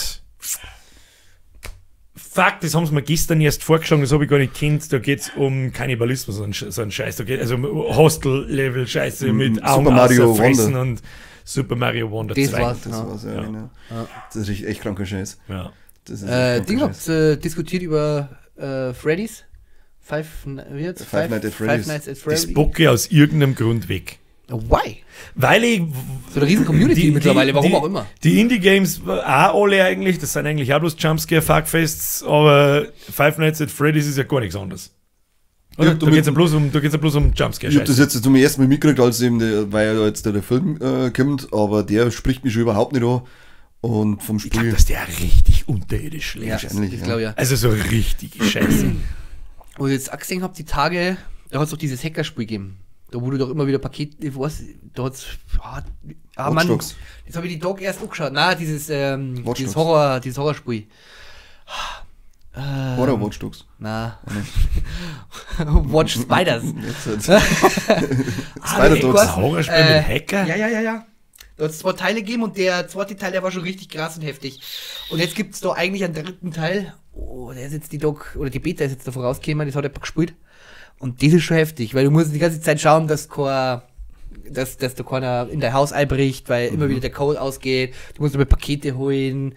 Fuck, das haben sie mir gestern erst vorgeschlagen, das habe ich gar nicht gekannt. Da geht es um Kannibalismus und so ein Scheiß. Da geht, also Hostel-Level-Scheiße mit Augen Super Mario fressen Wonder. Und Super Mario Wonder das 2. War's, das war's, ja. Genau. Ja. Das ist echt kranker Scheiß. Ja. Das ist Ding habt diskutiert über Freddy's? Five Nights at Freddy's. Das bocke ich aus irgendeinem Grund weg. Why? Weil ich. So eine riesen Community mittlerweile, warum auch immer. Die Indie-Games auch alle eigentlich, das sind eigentlich auch bloß Jumpscare-Fuckfests, aber Five Nights at Freddy's ist ja gar nichts anderes. Oder? Da geht's ja bloß um, Jumpscare. Ich hab das jetzt zum ersten Mal mitgekriegt, als eben der, weil ja jetzt der Film kommt, aber der spricht mich schon überhaupt nicht an. Und vom Spiel. Ich glaube, dass der richtig unterirdisch schlecht ist. Ja, glaub, ja. Also so richtig scheiße. Wo ich jetzt auch gesehen hab, die Tage, da hat es doch dieses Hackerspiel gegeben. Da wurde doch immer wieder Paket, ich weiß, da hat's, Mann, jetzt habe ich die Dog erst angeschaut. Nein, dieses Horrorspiel. Horror Watch Dogs. Na. Watch Spiders. Spider Dogs. Horrorspiel mit Hacker? Ja. Da hat es 2 Teile gegeben und der zweite Teil, der war schon richtig krass und heftig. Und jetzt gibt es da eigentlich einen dritten Teil. Oh, der ist jetzt die Dog, oder die Beta ist jetzt da vorausgekommen, das hat er gespielt. Und das ist schon heftig, weil du musst die ganze Zeit schauen, dass da keiner in dein Haus einbricht, weil immer wieder der Code ausgeht. Du musst immer Pakete holen.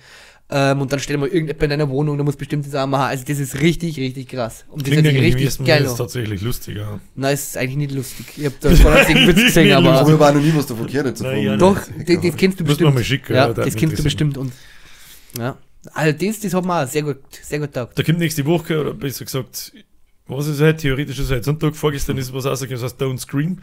Und dann steht mal irgendjemand in deiner Wohnung, da muss bestimmte Sachen machen. Also das ist richtig, richtig krass. Und das klingt ist richtig geil. Das ist tatsächlich lustig, ja. Nein, es ist eigentlich nicht lustig. Ich hab da vorhin einen Witz gesehen, aber... Ich habe auch noch nie was davon gehört. Jetzt Nein, ja, doch, das kennst du bestimmt. Mal schicken, ja, das kennst du bestimmt. Und, ja. Also das hat mir auch sehr gut getaugt. Da kommt nächste Woche, oder besser gesagt, was ist heute? Theoretisch ist heute Sonntag, vorgestern ist was rausgekommen, das heißt Don't Scream.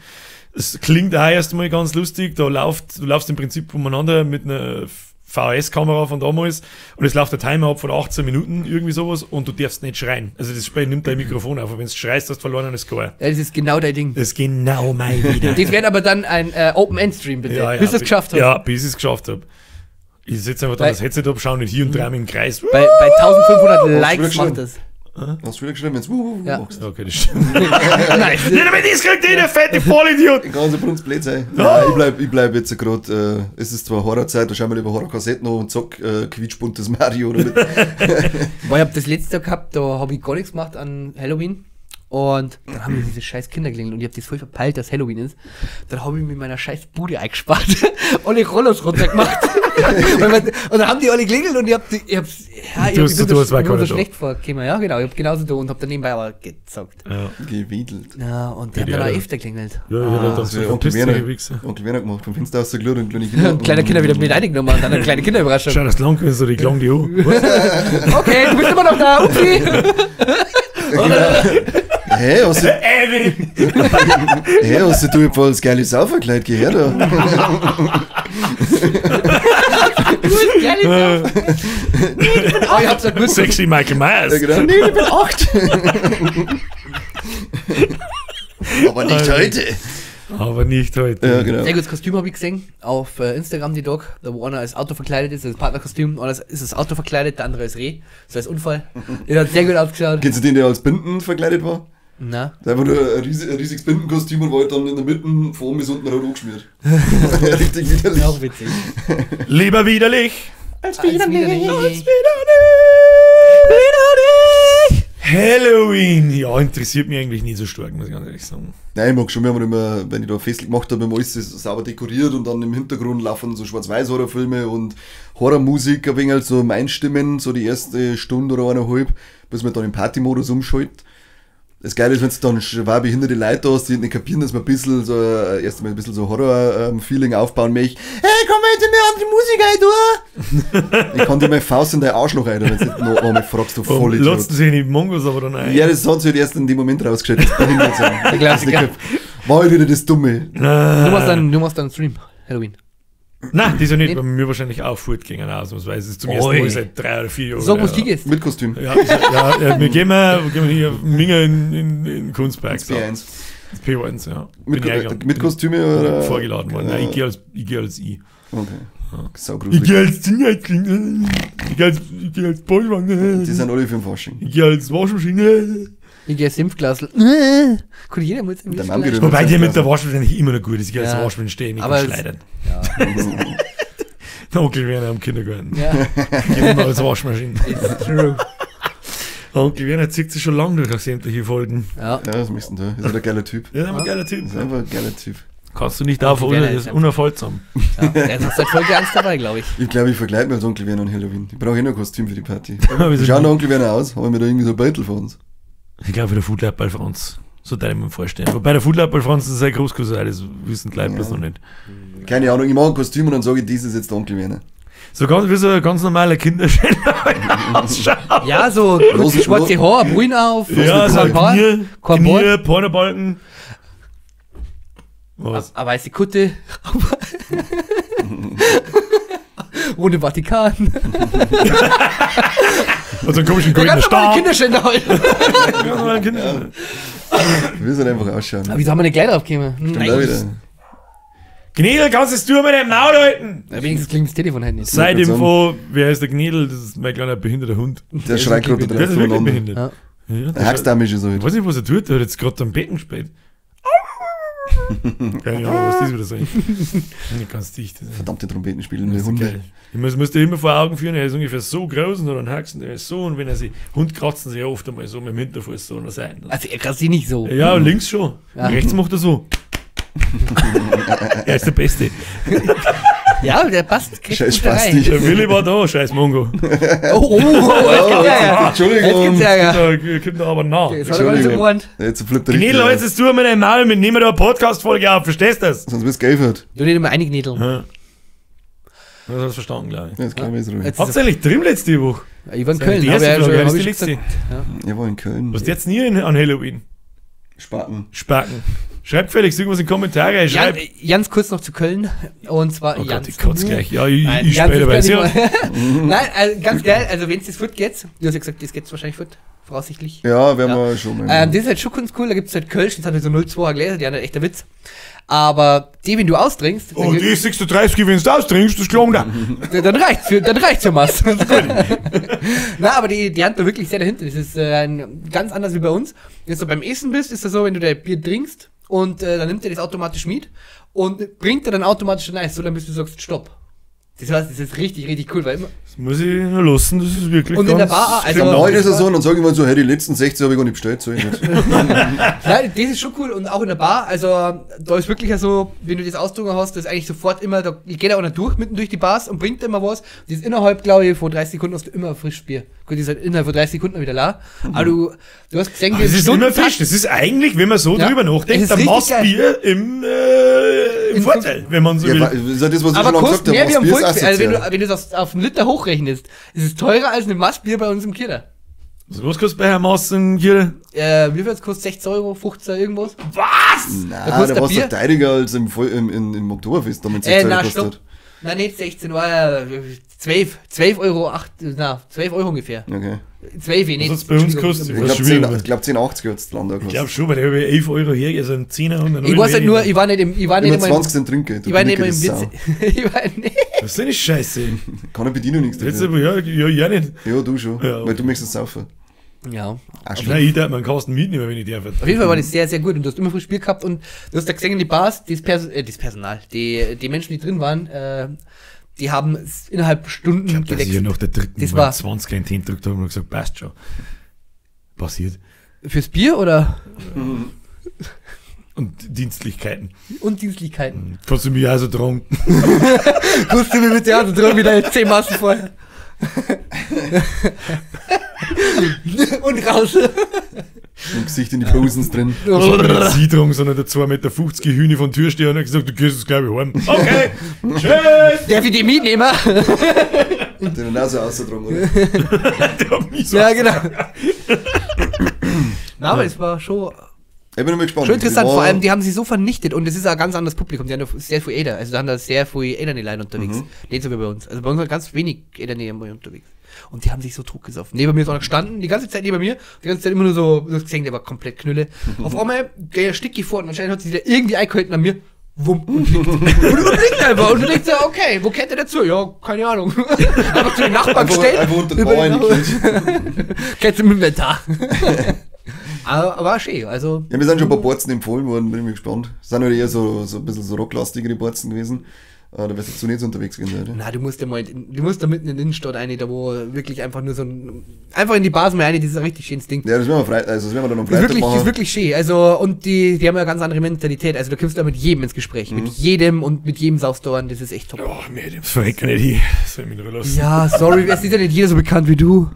Es klingt auch erstmal ganz lustig, du laufst im Prinzip umeinander mit einer VHS-Kamera von damals und es läuft der Timer ab von 18 Minuten, irgendwie sowas, und du darfst nicht schreien. Also das Spiel nimmt dein Mikrofon auf und wenn du schreist, hast du verloren und Score. Ja, das ist genau dein Ding. Das ist genau mein Wieder. Das wird aber dann ein Open-End-Stream, bitte. Ja, ja, bis du es geschafft hast. Ja, bis ich es geschafft habe. Ich sitze einfach da das Headset ab, schaue nicht hier und dreimal im Kreis. Bei 1500 Likes macht das. Hast du wieder geschrieben, wenn du ja. machst. Okay, das stimmt. Nein. Nicht damit ich kriegt jeder fette Vollidiot. Ich kann so brunz blöd sein. Nein, ich bleib jetzt gerade, es ist zwar Horrorzeit, da schauen wir lieber Horrorkassetten an und zock quietschbuntes Mario oder mit. Boah, ich hab das letzte Jahr gehabt, da hab ich gar nichts gemacht an Halloween. Und dann haben wir diese scheiß Kinder geklingelt und ich hab das voll verpeilt, dass Halloween ist. Dann hab ich mir meiner scheiß Bude eingespart, alle Rollos runtergemacht. und dann haben die alle geklingelt und ich hab so schlecht vorgekommen. Ja, genau, ich hab genauso da und hab dann nebenbei aber gezockt. Ja. Gewedelt. Ja, und der hat dann auch öfter geklingelt. Ja, ja, das ist Onkel Werner gemacht, vom Fenster aus der und kleine Kinder. Und kleine Kinder wieder mit reingenommen und dann eine kleine Kinderüberraschung. Schau, das lang gewesen, so die klang die an. Okay, du bist immer noch da, upsi! Hey, hast du. Hey, hast du voll das geile Sauferkleid gehört? Oh, ich hab's ja gewusst. Sexy Michael Myers. Ja, genau. Nee, ich bin 8. Aber nicht heute. Aber nicht heute. Ja, genau. Sehr gutes Kostüm habe ich gesehen auf Instagram, die Dog, da wo einer als Auto verkleidet ist, das Partnerkostüm, einer ist als Auto verkleidet, der andere als Reh. Das heißt Unfall. Der hat sehr gut ausgeschaut. Kennst du den, der als Binden verkleidet war? Na. Der einfach nur ein riesiges Bindenkostüm und war halt dann in der Mitte von oben bis unten rot angeschmiert. Richtig widerlich. Auch witzig. Lieber widerlich. Als widerlich. Als widerlich. Widerlich. Halloween! Ja, interessiert mich eigentlich nie so stark, muss ich ganz ehrlich sagen. Nein, ich mag schon, wir haben immer, wenn ich da festlich gemacht habe, immer alles sauber dekoriert und dann im Hintergrund laufen so Schwarz-Weiß-Horrorfilme und Horrormusik ein wenig so einstimmen, so die erste Stunde oder eineinhalb, bis man dann im Party-Modus umschaltet. Das Geile ist, wenn du dann schwer behinderte Leute hast, die nicht kapieren, dass man ein bisschen so, erst einmal ein bisschen so Horror-Feeling aufbauen möchte. Hey, komm mal jetzt mir andere Musik ein, du! Ich kann dir meine Faust in dein Arschloch rein, wenn du nicht noch einmal fragst, du Vollidiot. Lassen sich die Mongos aber dann ein. Ja, das hat sich halt erst in dem Moment rausgestellt, das behindert sein. Der Klassiker. War halt wieder das Dumme. Du machst dann Stream, Halloween. Nein, die sind nicht bei mir wahrscheinlich auch fortgegangen, ausnahmsweise. Es ist zum ersten Mal seit 3 oder 4 Jahren. Sag, wo du gehst. Mit Kostüm. Ja, ja, wir gehen hier Minger in Kunstberg. Ins P1. Ins P1, ja. Mit Kostüme oder? Vorgeladen worden. Nein, ich gehe als I. Okay. Saugruselig. Ich gehe als Ding, ich gehe als Bolschwagen. Die sind alle für den Fasching. Ich gehe als Waschmaschine. Ich gehe als Impfglasl. Kann jeder mal Impfglasl. Wobei der mit der Waschmaschine eigentlich immer noch gut ist. Ich gehe als Waschmaschine stehen, ich kann schleudern. Ja. Der Onkel Werner am Kindergarten. Ja. Ich gehe immer als Waschmaschine. It's true. Onkel Werner zieht sich schon lange durch sämtliche Folgen. Ja, ja das müssten da. Ist halt ein geiler Typ. Ja, ist ein geiler Typ. Ist einfach ein geiler Typ. Kannst du nicht aufholen, das ist unerfolgsam. Ja, der ist seit Folge 1 dabei, glaube ich. Ich glaube, ich verkleide mich als Onkel Werner an Halloween. Ich brauche eh noch ein Kostüm für die Party. Wie schaut der Onkel Werner aus? Haben wir da irgendwie so ein Beutel für uns? Ich glaube, der Foodlab Franz. So darf ich mir vorstellen. Wobei der Foodlab Franz ist sein Großcousin, das wissen die Leute bloß noch nicht. Keine Ahnung, ich mache ein Kostüm und dann sage ich, das ist jetzt der Onkel Werner. So ganz, wie so ein ganz normaler Kinderschänder ausschaut. Ja, so schwarze Haar, Brühen auf, Ja, so kein Bart, Knie, kein Bart, Knie, Pornobalken. Was? eine weiße Kutte. Ohne Vatikan. Und so einen komischen Der goldenen ganz normale Stab. Kinderschänder heute. Ganz normalen Kinderschänder. Wir müssen einfach ausschauen. Aber wieso haben wir nicht gleich drauf gekommen? Stimmt auch wieder. Gnädel, kannst du mit dem Maul halten? Ja, wenigstens klingt das Telefon halt nicht. Seit Ich dem würd von, wer ist der Gnädel? Das ist mein kleiner behinderter Hund. Der schreit gerade Der ist drauf wirklich voneinander. behindert. Ja. Ja, Der der Hackst da mich so ich halt. weiß nicht, was er tut, der hat jetzt gerade am Becken gespielt. Keine Ahnung, was das wieder soll. Nicht ganz dicht. Das ist Verdammte Trompeten spielen mit Hunde. geil. Ich muss dir immer vor Augen führen, er ist ungefähr so groß und hat einen Haxen, der ist so, und wenn er sich, Hund kratzen sich ja oft einmal so mit dem Hinterfuß so an der Seite. Also er kratzt sich nicht so. Ja, links schon. Ja. Rechts macht er so. Er ist der Beste. Ja, der passt. Kriegt Scheiß gut da rein. Spasti. Der Willi war da, scheiß Mongo. Oh, oh, oh, jetzt gibt's Ärger. Entschuldigung. Jetzt gibt's Ärger. Da kommt er aber nach. Das hat er gar nicht so gemeint. Jetzt flippt er Gnädel, richtig. jetzt ist du mit deinem Maul, wir nehmen da eine Podcast-Folge auf, verstehst du das? Sonst wirst du geifert. Du nicht immer einigniedeln. Ja. Das hast du verstanden, glaube ich. Jetzt kann ich ruhig. Jetzt Habt ihr eigentlich drin letzte Woche? Ich war in Das ist Köln. die hab erste ich ja Frage, schon, das hab ist die ich letzte. schon gesagt. Ich war in Köln. Was jetzt nie an Halloween? Spaten. Spacken. Schreibt Felix irgendwas in die Kommentare. Ja. Schreibt. Ganz kurz noch zu Köln. Und zwar Oh Gott, ganz ich kotze gleich. Ja, ich, Nein, ich ganz später ist bei gar nicht mal. Nein, also ganz geil. Also wenn es das fort geht, du hast ja gesagt, das geht wahrscheinlich fort, voraussichtlich. Ja, werden Ja. wir schon mal. Das ist halt schon ganz cool, da gibt es halt Kölsch, das hat halt so 0,2er Gläser, die haben halt echter Witz. Aber die, wenn du austrinkst, Oh, die 36, wenn du austrinkst, das klang da. dann reicht's für, dann reicht's für was. Na, aber die haben da wirklich sehr dahinter. Das ist ein, ganz anders wie bei uns. Wenn du beim Essen bist, ist das so, wenn du dein Bier trinkst und dann nimmt er das automatisch mit und bringt er dann automatisch rein, so dann bis du sagst, stopp. Das heißt, das ist richtig, richtig cool, weil immer. Das muss ich nur lassen, das ist wirklich Und in der ganz Bar, also- Am Neuen ist es so, und dann sage ich mal so, hey, die letzten 60 habe ich gar nicht bestellt. So ich nicht. Nein, das ist schon cool und auch in der Bar, also da ist wirklich so, wenn du das ausdrücken hast, das ist eigentlich sofort immer, da geht er auch nicht durch, mitten durch die Bars und bringt immer was. Das ist innerhalb, glaube ich, von 30 Sekunden hast du immer frisch Bier. Gut, das ist halt innerhalb von 30 Sekunden wieder la. Aber du hast gesehen, Das ist immer frisch. Das ist eigentlich, wenn man so Ja. drüber Es nachdenkt, ist der richtig Massbier im Vorteil, wenn man so Ja, will. das ist ja das, was ich Aber schon lange kostet gesagt habe. mehr wie am Mass Bier ist Volksbier. Also wenn du, asozial. wenn du das auf einen Liter hochrechnest, ist es teurer als eine Massbier bei uns im Killer. Also, was kostet bei Herrn Massen hier? Wie viel kostet 16 Euro, 15 irgendwas? Was? Nein, Da kostet da ein war es Bier- doch teurer als im Oktoberfest, da mit 16 Euro Na, gekostet stopp. Nein, nicht 16, war 12 Euro, 8, na, 12 Euro ungefähr. hat. Okay. 12, nicht. Was hat's bei uns gekostet? Ich Was glaube schon wieder? 10,80 glaub, hat es Land Ich gekostet. glaube schon, weil der habe ich 11 Euro her, also einen Zehner und einen Ich Euro weiß halt nur, ich war nicht im, ich war nicht Immer einmal im, 20 Cent Trinkgeld. du ich war nicht mal im billige Witz. Ich war nicht. Das ist eine Scheiße. Kann eine Bedienung nichts Jetzt dafür. aber, ja, ja, ja nicht. Ja, du schon. Ja. Weil du möchtest saufen. Ja. Arschloch. Nein, ich darf meinen Kasten mitnehmen, wenn ich darf. Auf jeden Fall war das sehr, sehr gut und du hast immer frisch Bier gehabt und du hast da gesehen in die Bars, das, das Personal, die Menschen, die drin waren, die haben es innerhalb Stunden Ich glaube, dass ich ja nach der dritten Das Mal war- 20 in die Hände gedrückt habe und gesagt, passt schon. Passiert. Fürs Bier oder? Und Dienstlichkeiten. Und Dienstlichkeiten. Kannst du mich also tragen? Kannst du mir mit der Hand drin wieder 10 Massen vorher. Und raus. Im Gesicht in die Posens drin. Ich hab nicht sie tragen, sondern der 2,50 Meter Hühne von Türsteher und hat gesagt, du gehst jetzt glaube ich heim. Okay, tschüss! Darf ich die mitnehmen? Den Nase ausgetragen, oder? Der hat mich so Ja, genau. Na, aber es war schon, Ich bin immer gespannt. schon interessant. Ich war- Vor allem, die haben sie so vernichtet und es ist auch ein ganz anderes Publikum. Die haben ja sehr viel Äder. Also da haben da sehr viel Äderne Leute unterwegs. Nicht so wie bei uns. Also bei uns waren ganz wenig Äderne unterwegs. Und die haben sich so tot gesoffen. Neben mir ist einer gestanden, die ganze Zeit neben mir, die ganze Zeit immer nur so, du hast gesehen, der war komplett Knülle. Auf einmal, der Sticki vor und anscheinend hat sich der irgendwie eingehalten an mir. Wumm, und liegt. Und liegt einfach. Und du denkst so, okay, wo kennt der dazu? Ja, keine Ahnung. Einfach zu den Nachbarn Einfach, gestellt. einfach unter den Über Bauern den gekillt. Kennst du im Inventar. Aber war schön, also. Ja, mir sind schon ein paar Borzen empfohlen worden, bin ich mal gespannt. Sind halt eher so ein bisschen so rocklastigere Borzen gewesen. Da wärst du jetzt so nicht so unterwegs gewesen, oder? Na, du musst ja mal, du musst da mitten in die Innenstadt rein, da wo wirklich einfach nur so ein, einfach in die Bars mal rein, das ist ein richtig schönes Ding. Ja, das werden wir Freitag, also das werden wir dann am Ist Freitag wirklich, machen. ist wirklich schön. Also, und die haben ja eine ganz andere Mentalität. Also, da kommst du da mit jedem ins Gespräch. Mit jedem und mit jedem saufst du an. Das ist echt top. Oh, mir dem verrecken nicht hin. Das soll ich mich nur lassen. Ja, sorry, es ist ja nicht jeder so bekannt wie du.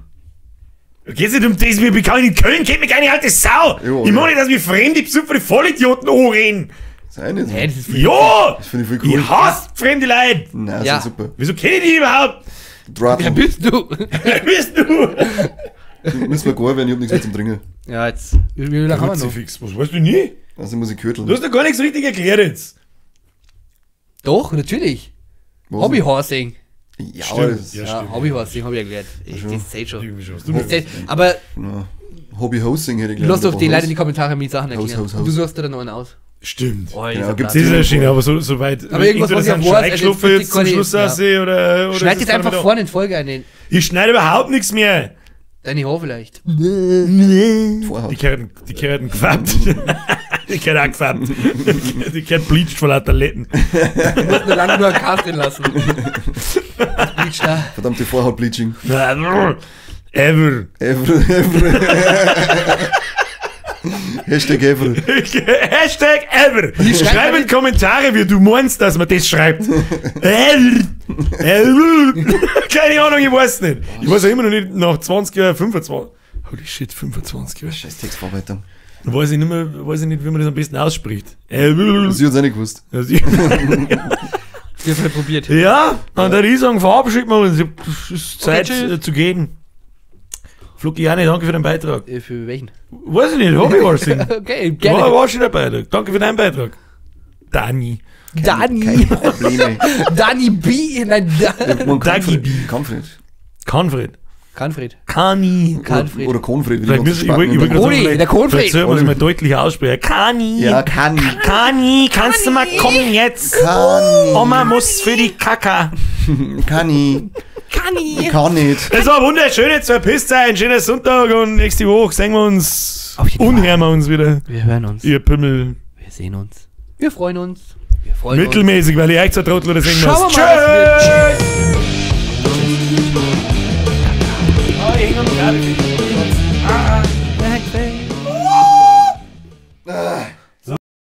Geht's nicht um das, wir bekannt in Köln, kennt mich keine alte Sau. Jo, ich ja. mag nicht, dass mich fremde, besoffene Vollidioten anreden. Das ist Hey, das ist Ja! Das finde ich voll cool. Ich hasse fremde Leute! Nein, Ja. sind super. Wieso kenne ich die überhaupt? Wer Drahtl. bist du? Wer bist du? Müssen wir gar werden, ich hab nichts mehr zum Trinken. Ja, jetzt. Wie lange haben wir noch? Kruzifix, was weißt du nie? Also muss ich kürteln. Du hast doch gar nichts richtig erklärt jetzt. Doch, natürlich. Was? Hobbyhorsing. Ja, Stimmt, das ja. Ja, stimmt. Hobbyhorsing habe ich erklärt. Das zählt schon. Irgendwie schon. Das zählt. Aber Ja. Hobby-Hosting hätte ich gleich. lass doch die Leute in die Kommentare mir Sachen erklären. Haus, Haus, Und du Haus. suchst dir dann noch einen aus. Stimmt. Oh, Genau, gibt's Das ist ja schön, aber so, so weit. Aber irgendwas, was ich Interessant, weiß, also Schreckschlupfe jetzt jetzt zum bitte Schluss keine- aussehen oder Schneid ist jetzt das einfach dann vorne in Folge einen. wieder- Ich schneide überhaupt nichts mehr. Deine Haare vielleicht. Die Vorhaut. Kehrten gefärbt. Die Kehrten auch gefärbt. Die Kehrten bleached vor lauter Letten. Du musst nur lange nur einen Cast drin lassen. Das bleacht da. Verdammte Vorhaut-Bleaching. Ever. Ever, ever. Hashtag ever. Hashtag ever. Schreib in Kommentare, wie du meinst, dass man das schreibt. Ever. Ever. Keine Ahnung, ich weiß nicht. Ich weiß ja immer noch nicht, nach 20 Jahren, 25. Holy shit, 25 Jahre. Scheiß Textverarbeitung. Weiß ich nicht mehr, weiß ich nicht, wie man das am besten ausspricht. Ever. Sie hat's auch nicht gewusst. Wir haben halt probiert. Ja, und dann ich sagen, verabschieden wir uns. Es ist Zeit Okay, tschüss. zu gehen. Flocki Jani, danke für den Beitrag. Für welchen? Weiß ich nicht, Hobbyhorsing. Okay, gerne. War schon der Beitrag. Danke für deinen Beitrag. Dani. Dani. Keine Probleme. Dani B. Nein, Man, Dagi Kanfred. B. Kanfred. Kanfred. Kanfred. Kani. Kanfred. Oder Konfred. wie die Vielleicht ganzen müssen, ich, wollte- ich wollte Spacken gerade Koni, sagen, vielleicht- der Konfred. Vielleicht soll man es mal deutlich aussprechen. Kani. Ja, Kani. Kani, kannst du mal kommen jetzt? Kani. Oma muss für die Kaka. Kani. Kani. Kann nicht. Es war wunderschön, jetzt verpisst sein. Schöner Sonntag und nächste Woche sehen wir uns. Auf jeden Und Fall. hören wir uns wieder. Wir hören uns. Ihr Pimmel. Wir sehen uns. Wir freuen uns. Wir freuen uns. Mittelmäßig, weil ich echt so Trottel oder singen Schauen muss. wir mal, was wird. Tschüss!